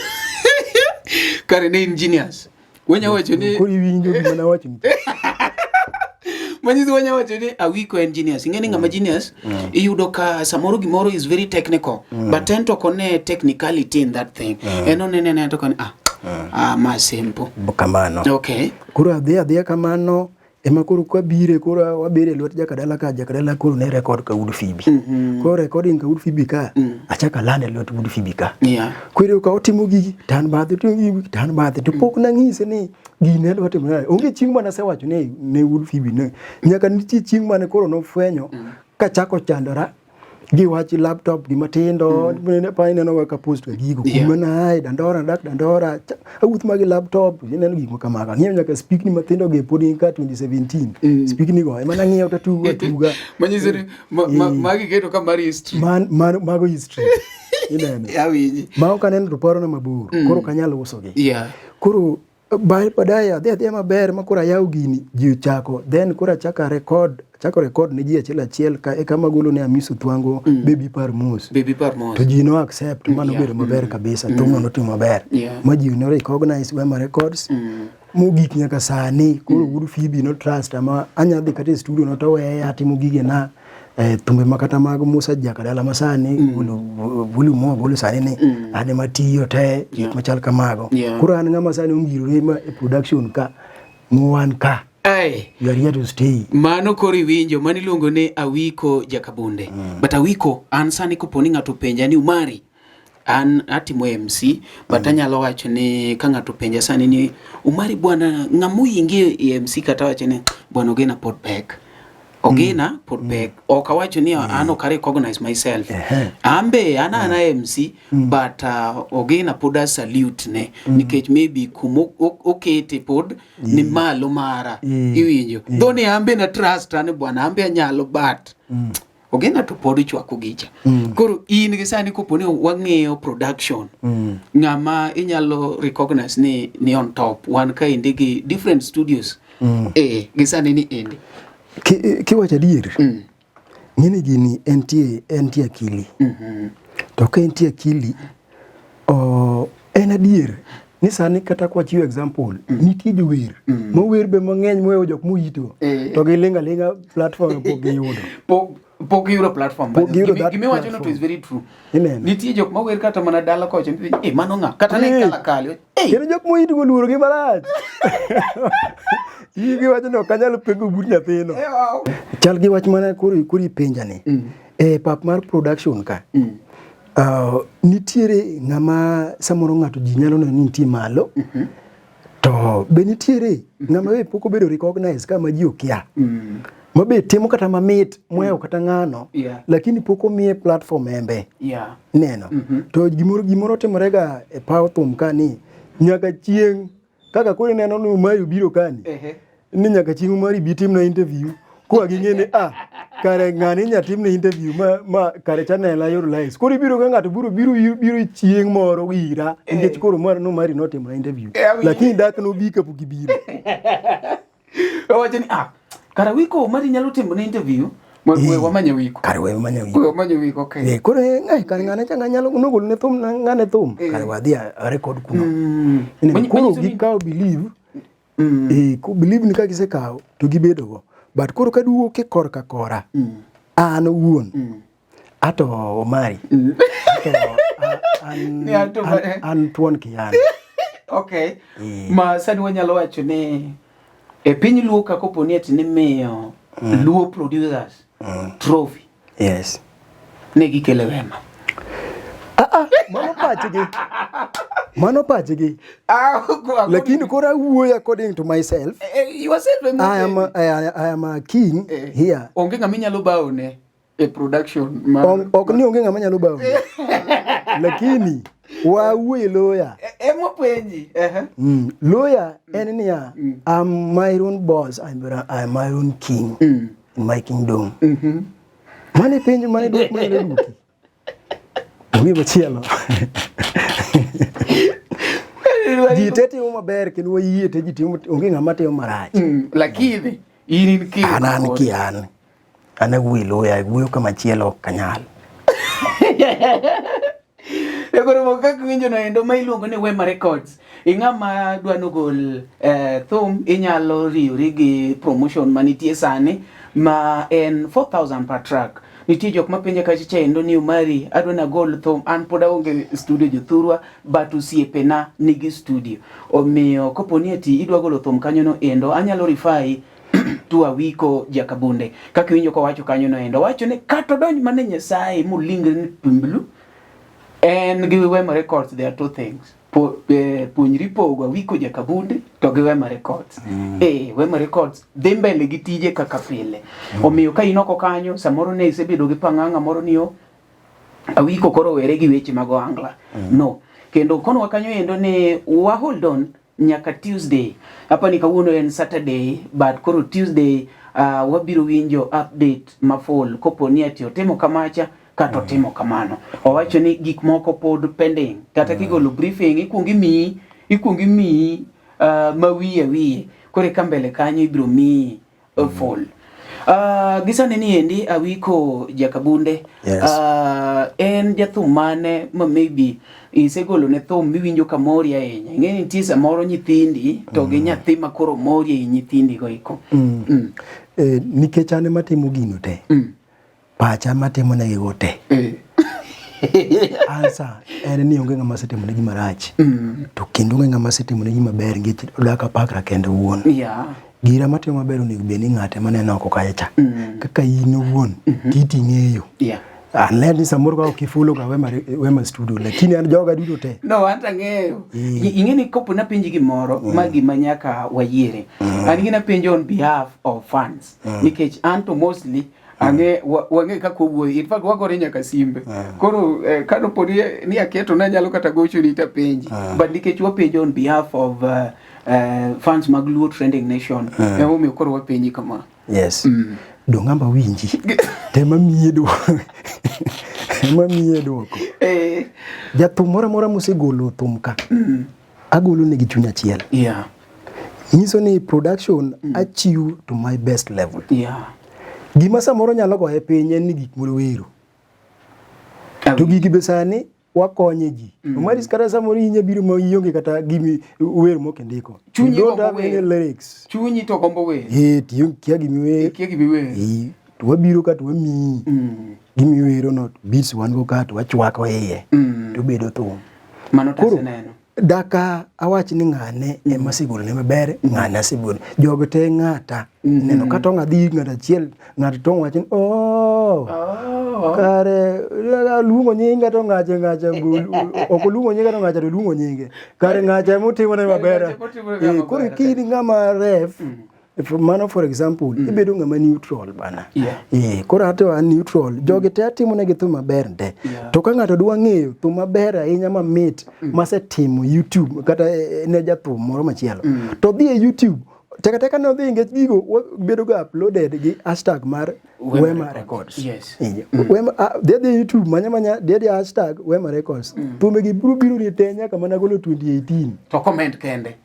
Kare ne in genius. Wanya wacho ni Koro iwinjo gima nawacho ni. Manyiso wanya wacho ni Awiko en genius. Ing'e ni ng'ama genius iyudo ka samoro gimoro is very technical but en to ok one technicality in that thing. En onene anena to koni ma simple. Kamano. Okay. Koro adhi adhiya kamano ema koro kwabire koro wabire e lwet jakadala ka jakadala koro ne record ka Wuod Phoebe. Koro recording ka Wuod Phoebe ka achako alando e lwet Wuod Phoebe ka. Koro ka otimo gigi to an bathe, otimo gigi to an bathe to pok nang'ise ni gini adwa timo nade. Onge chieng' mane asewacho ni ne Wuod Phoebe ne. Nyaka nitie chieng' mane koro nofwenyo kachako chandora gi wach laptop gi matindo pa ineno kaka post ga gigo kuma naaye Dandora dak Dandora awuoth ma gi laptop ineno gik makamago ang'iewo nyaka spikni matindo gi pod gin ka 2017 spikni go ema nang'iewo tatugo atuga manyiso ni magi keto ka mar history mago history ineno awinji ma ok aneno to parona mabor koro ok anyal usogi koro baadaye adhi adhiya maber ma koro ayawo gini ji ochako then koro achako record achako record ne ji achiel achiel ka eka magolo ne Amiso Thwango Baby Par Mos Baby Par Mos to ji no accept mano obedo maber kabisa thumno notimo maber ma ji no recognize Wema Records mogik nyaka sani koro Wuod Phoebe no trust ama anya dhi kata e studio no to weya atimo gigena thumbe ma kata mag Musa Jakadala masani volume mo golo sani ni an ema tiyo te gik machal kamago. Koro an ng'ama sani ongirore ma e production ka wan ka. You are here to stay. Mano koro iwinjo, mano iluongo ni Awiko Jakabunde. But Awiko, an sani kopo ni ng'ato penja ni Umari, an atimo MC, but anyalo wacho ni ka ng'ato penja sani ni Umari bwana ng'ama oyingi e MC kata wacho ni bwana Ogena pod pek. Ogena pod pek. Ok awacho ni an ok a recognize myself. An be an ana MC but Ogena pod a salute ne nikech maybe kuma okete pod ni malo mara. Iwinjo. Though ni an be na trust an bwana an be anyalo but Ogena to pod chwako gicha. Koro in gi sani kopo ni wang'iyo production ng'ama inyalo recognize ni on top wan ka endi gi different studios gi sani ni endi Kiwacho adier ng'eni gini entie akili to ka entie akili en adier ni sani kata kwachiwo example nitie jower mower be mang'eny moweyo jok moyito to giling' aling'a platform pok giyudo. Pok giyudo platform. Pok giyudo that Gimiwacho no to is very true. Ineno. Nitie jok mawer kata mana dala kocha mano ng'a kata ne kala kali. Kendo jok moyito go luoro gi marach. Giwacho ni ok anyal pengo but nyathino. Chal gi wach mana koro ipenja ni. E pap mar production ka. Nitiere ng'ama samoro ng'ato ji nyalo neno ni nitie malo. To be nitiere ng'ama be pok obedo recognized kama ji okia. Ma be timo kata mamit mohewo kata ng'ano. Lakini pok omiye platform embe. Neno. To gimoro timore ga e paw thum ka ni nyaka chieng' kaka koro ineno ni Umari obiro kani. Ni nyaka chieng' Umari bi timna interview. Koa ging'e ni kare ng'ani inya timne interview ma kare channel ayudo likes. Koro ibiro ka ng'ato biro chieng' moro ira nikech koro mar no Umari notimna interview. Lakini dak nobi kapok ibiro. Owacho ni kara Awiko Umari nyalo timo ne interview. We wamanye wiko. Kare we wamanye wiko. We wamanye wiko, okay. Eh, koro eh, kare ng'ane cha ng'anyalo nogolo ne thum ng'ane thum. Eh. Kare wadhi a record kuno. Mm. Ineno, Koro gikawo believe. Eh, ko believe ni ka gisekawo to gibedo go. But koro kaduogo ke korka kora. An owuon. Ato Omari. Ato an, Ni ato an, mane? an thuon kiyani. Okay. Eh. Ma sani wanyalo wacho ni e piny Luo ka kopo ni ati nimiyo Luo producers trophy Yes. ne gikele Wema. Ah, ah, mano pachgi. Mano pachgi. Ah, Lakini koro awuoyo according to myself. Yourself ema I am a king Eh. here. Onge ng'ama inyalo bawone e production ma Ok ni onge ng'ama nyalo bawo. Lakini wawuoyo e lawyer. Ema penji. Ehe. Lawyer en niya, I'm my own boss, I'm my own king in my kingdom. Mane penjo mane dwok mane duoki. Onge machielo. Ji te timo maber kendo wayie te ji timo onge ng'ama timo marach. Lakini in in king. An an ki an. An awuoyo e lawyer, wuoyo kama chielo ok anyal. E koro moko kaka iwinjo no endo ma iluongo ni Wema Records. Ing'ama dwa nogol thum inyalo riwri gi promotion manitie sani ma en 4000 per track. Nitie jok mapenja kacha cha endo ni Omari adwa nagol thum an pod aonge studio jothurwa but osiepena nigi studio. Omiyo kopo ni ati idwa golo thum kanyo no endo anyalo rifai to Awiko Jakabunde. Kaka iwinjo kowacho kanyo no endo owacho ni kata odonj mana Nyasaye molingre ni pimblu en gi Wema Records there are two things. Puonjri pogo Awiko Jakabunde to gi Wema Records. Wema Records dhi mbele gi tije kaka pile. Omiyo ka in oko kanyo samoro ne isebedo gi pang'ang'a moro ni o Awiko koro were gi weche mag ohangla. No. Kendo konwa kanyo endo ni wa hold on nyaka Tuesday. Hapa ni kawuono en Saturday but koro Tuesday wabiro winjo update ma full kopo ni ati otimo kamacha kata otimo kamano. Owacho ni gik moko pod pending. Kata kigolo briefing ikuongo imiyi ma wiye wiye. Koro eka mbele kanyo ibiro miyi full. Gi sani ni endi Awiko Jakabunde. Yes. En jathum mane ma maybe isegolo ne thum miwinjo ka mori ahinya. Ing'e ni nitie samoro nyithindi to gi nyathi ma koro mori ei nyithindi go eko. Nikech an ema timo gino te. Pacha matimo ne gigo te. Answer en ni onge ng'ama asetimo ne gima rach. To kendo onge ng'ama asetimo ne gima ber nikech odak apakra kende owuon. Gira matimo maber onego bed ni ng'ate maneno oko kacha cha. Kaka in owuon titi ing'eyo. Unless ni samoro ka ok ifollow ga Wema Studio, lakini an joga duto te. No, an to ang'eyo. Ing'e ni kopo napenji gimoro, ma gima nyaka wayiere. An gina penjo on behalf of fans. Nikech an to mostly ang'e wang'e kaka owuoyo. In fact wagore nyaka simbe. Koro kanopo ni aketo nanyalo kata gochoni tapenji. But nikech wapenjo on behalf of fans mag Luo Trending Nation, emomiyo koro wapenji kama. Yes. Dong' amba winji. Tema miye duoko. Tema miye duoko. Jathum moro amora mosegolo thum ka, agolo negi chuny achiel. Nyiso ni production achiw to my best level. Gima samoro nyalo goye piny en ni gik moro wero. To gigi be sani wakonye ji. Omaris kata samoro inya biro ma ionge kata gimi wer mok indiko. Chunyi You don't gombo have any wer. lyrics. Chunyi to gombo wer. Tiyo kia gimi wer. Kia gimi wer. To wabiro ka to wamiyi. Gimi wero no beats wan go ka to wachwako iye. To bedo thum. Mano to Koro, aseneno. Daka awach ni ng'ane ema asegolo ne maber, ng'ane asegolo. Jogo te ng'ata. Neno ka tong' adhi ng'ato achiel, ng'ato tong' wacho ni, oh, kare luongo nyinga to ng'acha ng'acha gol, ok oluongo nyinga to ng'acha to luongo nyinge. Kare ng'acha ema otimone maber. Ng'acha ema otimone maber. Koro ka in ng'ama ref, mano for example, ibedo ng'ama neutral bana. Koro ato an neutral. Jogi te atimo negi thum maber nde. To ka ng'ato dwa ng'eyo thum maber ahinya mamit masetimo YouTube kata ne jathum moro machielo. To dhi e YouTube. Teka teka ne odhi nikech gigo bedo ga uploaded gi hashtag mar Wema Records. Wema, dhi adhi e YouTube manya manya dhi adhi hashtag Wema Records. Thumbe gi biro biro ni te nyaka mana golo 2018. To comment kende.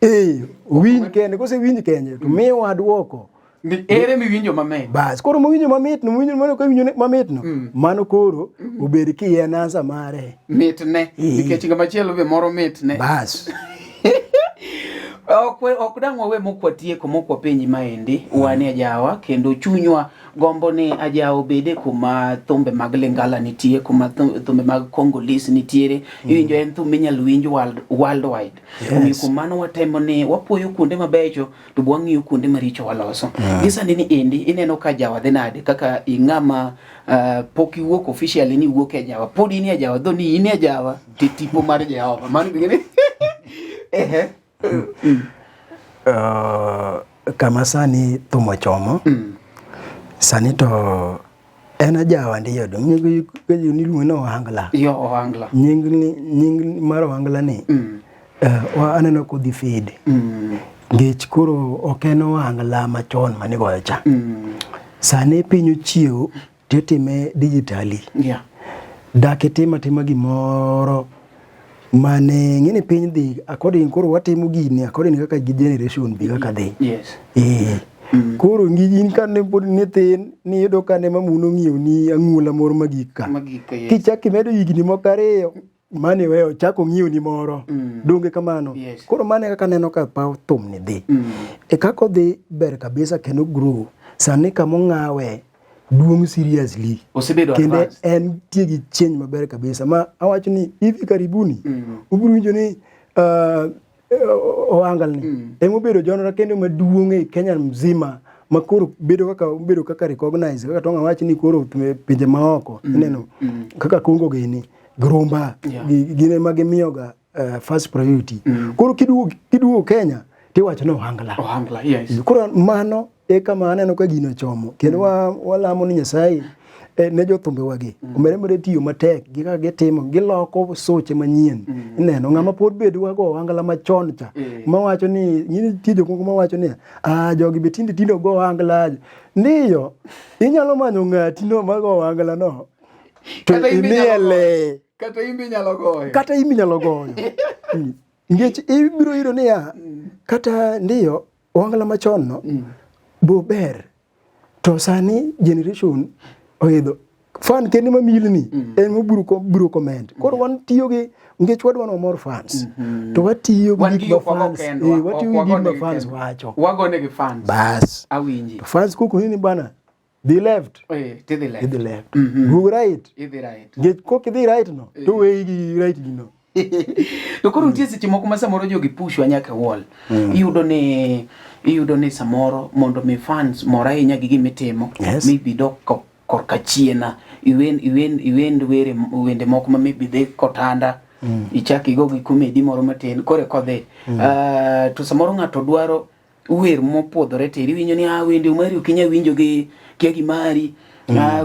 Winj kende, kose winj kende to miwa duoko. Ni ere miwinjo mamit. Bas, koro mowinjo mamit no, mowinjo mano kawinjo mamit no, mano koro obed kien answer mare. Mitne. Nikech ng'ama chielo be moro mitne. Bas. Ok dang' wawe mok watieko mok wapenji maendi. Wan e ajawa kendo chunywa gombo ni ajawa obede kuma thumbe mag Lingala nitie, kuma thumbe mag Congolese nitiere. Iwinjo en thum minyalo winj worldwide. Omiyo kuom mano watemo ni wapuoyo kuonde mabecho to be wang'iyo kuonde maricho waloso. Gi sani ni endi ineno ka ajawa dhi nade kaka ing'ama pok iwuok officially ni iwuok e ajawa. Pod in e ajawa, dho ni in e ajawa to tipo mar Jehova. Mano gini. Ehe. Kama sani thum ochomo, sani to en ajawa ndiyo, niluongo ni ohangla. Yo ohangla. Nying mar ohangla ni aneno kodhi fade. Nikech koro ok en ohangla machon manigoyo cha. Sani piny ochiew titime digitally. Dak itim atima gimoro mane ng'eni piny dhi according koro watimo gini according kaka gi generation bi kaka dhi. Koro in kane pod nithin niyudo kane mamuno ng'iewo ni ang'ula moro magik ka. Kichak imedo higni moko ariyo mane weyo chako ng'iewo ni moro. Donge kamano? Koro mane kaka aneno ka paw thum ni dhi. E kaka odhi ber kabisa kendo grow. Sani kamong'awe duong' seriously. Osebedo kendo advanced. en tie gi change maber kabisa ma awacho ni hivi karibuni ubiro winjo ni ohangla ni emobedo genre kendo maduong' e Kenya mzima ma koro bedo kaka bedo kaka recognize kaka tong' awach ni koro pinje maoko ineno kaka Congo gini Grumba gin ema gimiyoga first priority. Koro kiduogo Kenya tiwacho ni ohangla. Ohangla, yes. Koro mano e kama aneno ka gino chomo kendo walamo ni Nyasaye ne jothumbewagi omede mede tiyo matek gi kaka gitimo giloko soche manyien. Ineno ng'ama pod be dwa go ohangla machon cha mawacho ni nitie jok moko mawacho ni jogi be tinde tinde go ohangla. Ndiyo inyalo manyo ng'ati no mago ohangla no to imiele. Kata imbe inyalo goyo. Kata imbe inyalo goyo. Nikech ibiro yudo niya kata ndiyo ohangla machon no bo ber to sani generation oidho fan kende mamilni en mobiro biro comment. Koro wan tiyo gi nikech wadwa no more fans to watiyo gi gik ma fans watiyo gi gik ma fans wacho. Wagone gi fans. Bas. Awinji. Fans koko ni bana dhi left. Tidhi left. Idhi left. Duog right. Idhi right. Nikech kok idhi right no to weyi gi right gi no. To koro nitie seche moko ma samoro jogi pushwa nyaka wall. Iyudo ni samoro mondo mi fans mor ahinya gi gima itimo, maybe dok korka chiena, iwend were wende moko ma maybe dhi kotanda, ichak igo gi comedy moro matin, koro eka odhi. To samoro ng'ato dwaro wer mopuodhore tir, iwinjo ni wende Omari ok inyal winjo gi kia gi mari,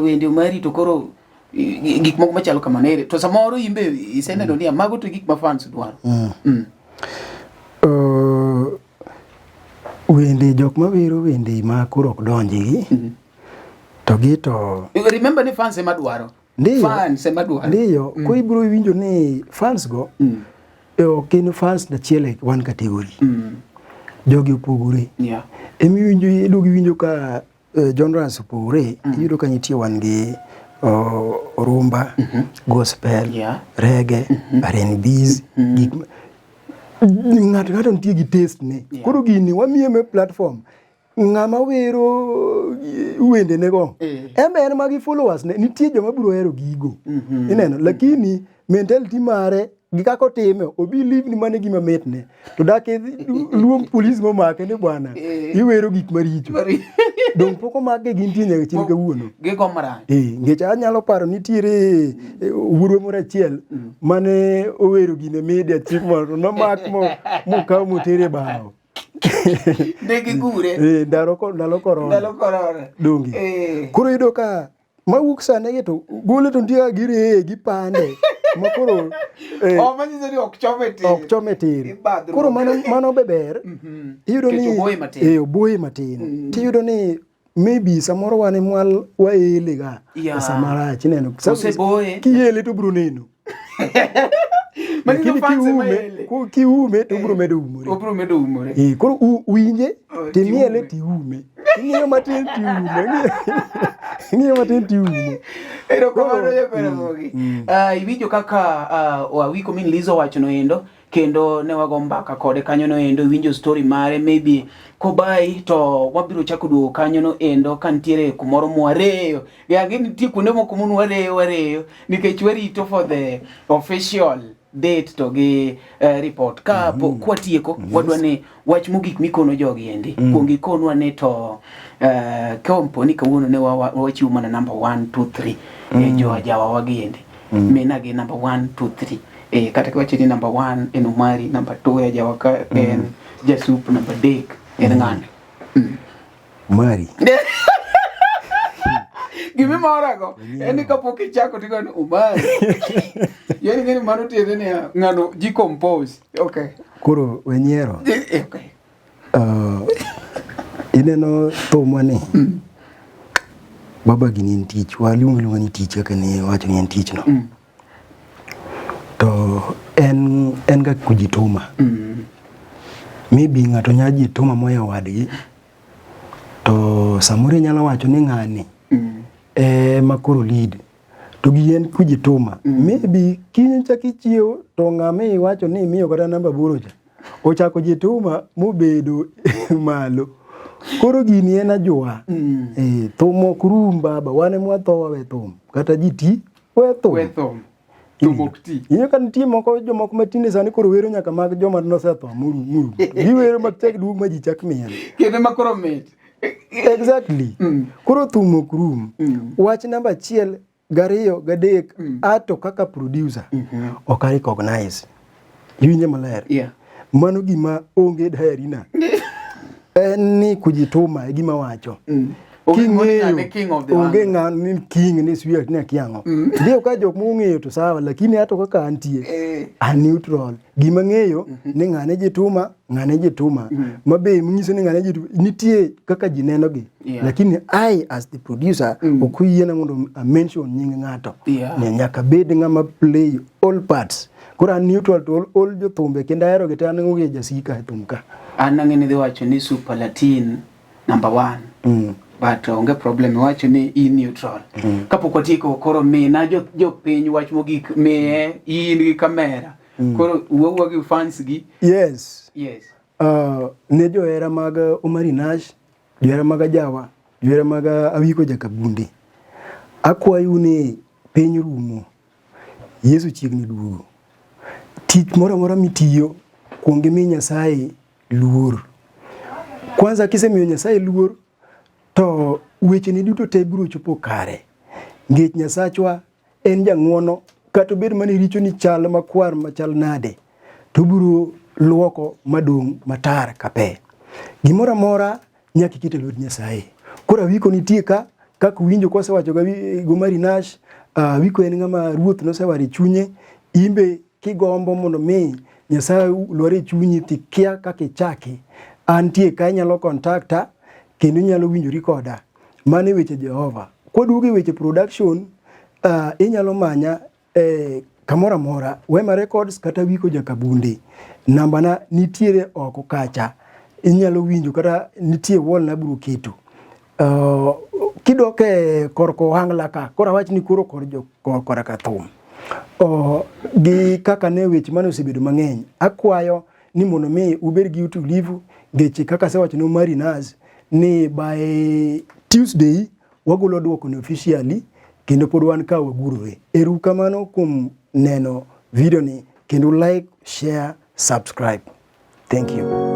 wende Omari to koro gik moko machalo kamano ere. To samoro in be iseneno ni mago to gik ma fans dwaro. Wende jok mawero wende ma koro ok donji gi to gi to Remember ni fans ema dwaro. Ndiyo. Fans ema dwaro. Ndiyo, koro ibiro winjo ni fans go ok gin fans achiel e one category. Jogi opogore. Emiwinjo iduogo iwinjo ka genres opogore, iyudo ka nitie wan gi rumba, gospel, reggae, R&Bs, gik ng'ato ng'ato nitie gi taste ne. Koro gini wamiye me platform ng'ama wero wende ne go en be en ma gi followers ne nitie joma biro hero gigo. Ineno, lakini mentality mare gi kaka otime obi believe ni mano e gima mitne to dak luong polis momake ni bwana iwero gik maricho. Dong pok omake gintie nyaka chil kawuono. Gigo marach. Nikech anyalo paro nitiere wuodwa moro achiel mane owero gine media chieng' moro nomak mokaw motere bao. Ne gigure. Ndalo korona. Ndalo korona. Donge. Koro iyudo ka mawuok sani gi to gole to nitie kaka gireye gipande ma koro manyiso ni ok chome tir. Ok chome tir. Koro mano be ber. Iyudo ni oboye matin. Oboye matin. Tiyudo ni maybe samoro wan ema waele ga e sama rach ineno. Oseboye. Kiele to obiro neno. Lakini kiume to obiro medo umore. Obiro medo umore. Koro winje timiele tiume. Ing'iyo matin tiumo. Ing'iyo matin tiumo. Erokamano Jaramogi. Iwinjo kaka Awiko min Liz owacho noendo kendo ne wago mbaka kode kanyo noendo iwinjo story mare maybe kobai to wabiro chako duogo kanyo noendo ka nitiere kumoro mwareyo yangi nitie kuonde moko mun wareyo wareyo nikech warito for the official date to gi report ka po kwatieko wadwa ni wach mogik mikono jogi endi kuong ikonwa ni to kompo ni kawuono ne wachiwo mana number 1 2 3 jo jawa wagi endi mina gi number 1 2 3 kata kiwacho ni number 1 en Omari, number 2 ya jawa ka en Jasup, number 3 en ng'ane. Omari. Gimimorago en ni kapok ichako tigo ni Omari. Yani ng'eni mano tiende niya ng'ano ji compose. Okay. Koro wenyiero. Okay. Ineno thumwa ni. Baba gini en tich, waluonge aluonga ni tich kaka ne wacho ni en tich no. To en ga kujituma. Maybe ng'ato nyalo jituma moya wadgi. To samoro inyalo wacho ni ng'ani ema koro lead. To gi en kujituma. Maybe kiny chak ichiewo to ng'ama iwacho ni imiyo kata namba 8 cha ochako jituma mobedo malo. Koro gini en ajwa. Thum ok rum baba, wan ema watho wawe thum. Kata ji ti, we thum. We thum. Thum ok ti. Ing'eyo ka nitie moko jomoko matinde sani koro wero nyaka mag joma nosetho muru. Giwero matek duog ma ji chak miel. Kendo ma koro mit. Exactly. Koro thum ok rum. Wach namba 1, 2, 3 ato kaka producer ok a recognize. Iwinjo maler? Yeah. Mano gima onge diary na. En ni kujituma e gima wacho. King'eyo onge ng'a ni king ni sweet ni akiang'o. Ndio ka jok mong'eyo to sawa, lakini ato kaka antie an neutral. Gima ng'eyo ni ng'ane jituma, ng'ane jituma. Ma be nyiso ni ng'ane jituma nitie kaka ji neno gi. Lakini I as the producer ok oyiena mondo a mention nying ng'ato. Ne nyaka bed ng'ama play all parts. Koro an neutral to all jothumbe kendo ahero gi te an onge jasika e thum ka. An ang'e ni dhi wacho ni Super Latin number 1. But onge problem iwacho ni in neutral. Kapok watieko koro mina jopiny wach mogik miye in gi kamera. Koro wuo gi fans gi. Yes. Yes. Ne johera mag Omari Nash, johera mag Ajawa, johera mag Awiko Jakabunde. Akwayu ni piny rumo. Yesu chiegni duogo. Tich moro amora mitiyo, kuong imi Nyasaye luor. Kwanza kisemiyo Nyasaye luor, to wecheni duto te biro chopo kare. Nikech Nyasachwa en jang'uono, kata obed mana richo ni chal makwar machal nade, to obiro luoko madong' matar ka pe. Gimoro amora nyaka iket e lwet Nyasaye. Koro Awiko nitie ka, kaka uwinjo kosewacho ga Omari Nash, Awiko en ng'ama ruoth nosewaro e chunye, imbe kigombo mondo mi Nyasaye lwar e chunyi tikia kaka ichaki, antie ka inyalo kontakta kendo inyalo winjori koda. Mano e weche Jehova. Kwaduogo e weche production, inyalo manya kamoro amora, Wema Records kata Awiko Jakabunde. Nambana nitiere oko kacha. Inyalo winjo kata nitie wall nabiro keto. Kidok e korka ohangla ka, koro awach ni koro kor jo korka thum. Gi kaka ne weche mane osebedo mang'eny, akwayo ni mondo mi ubed gi utulivu, ngeche kaka asewacho ne Omari Nash ni by Tuesday wagolo duoko ni officially kendo pod wan ka wagurore. Ero kamano kuom neno video ni kendo like, share, subscribe. Thank you.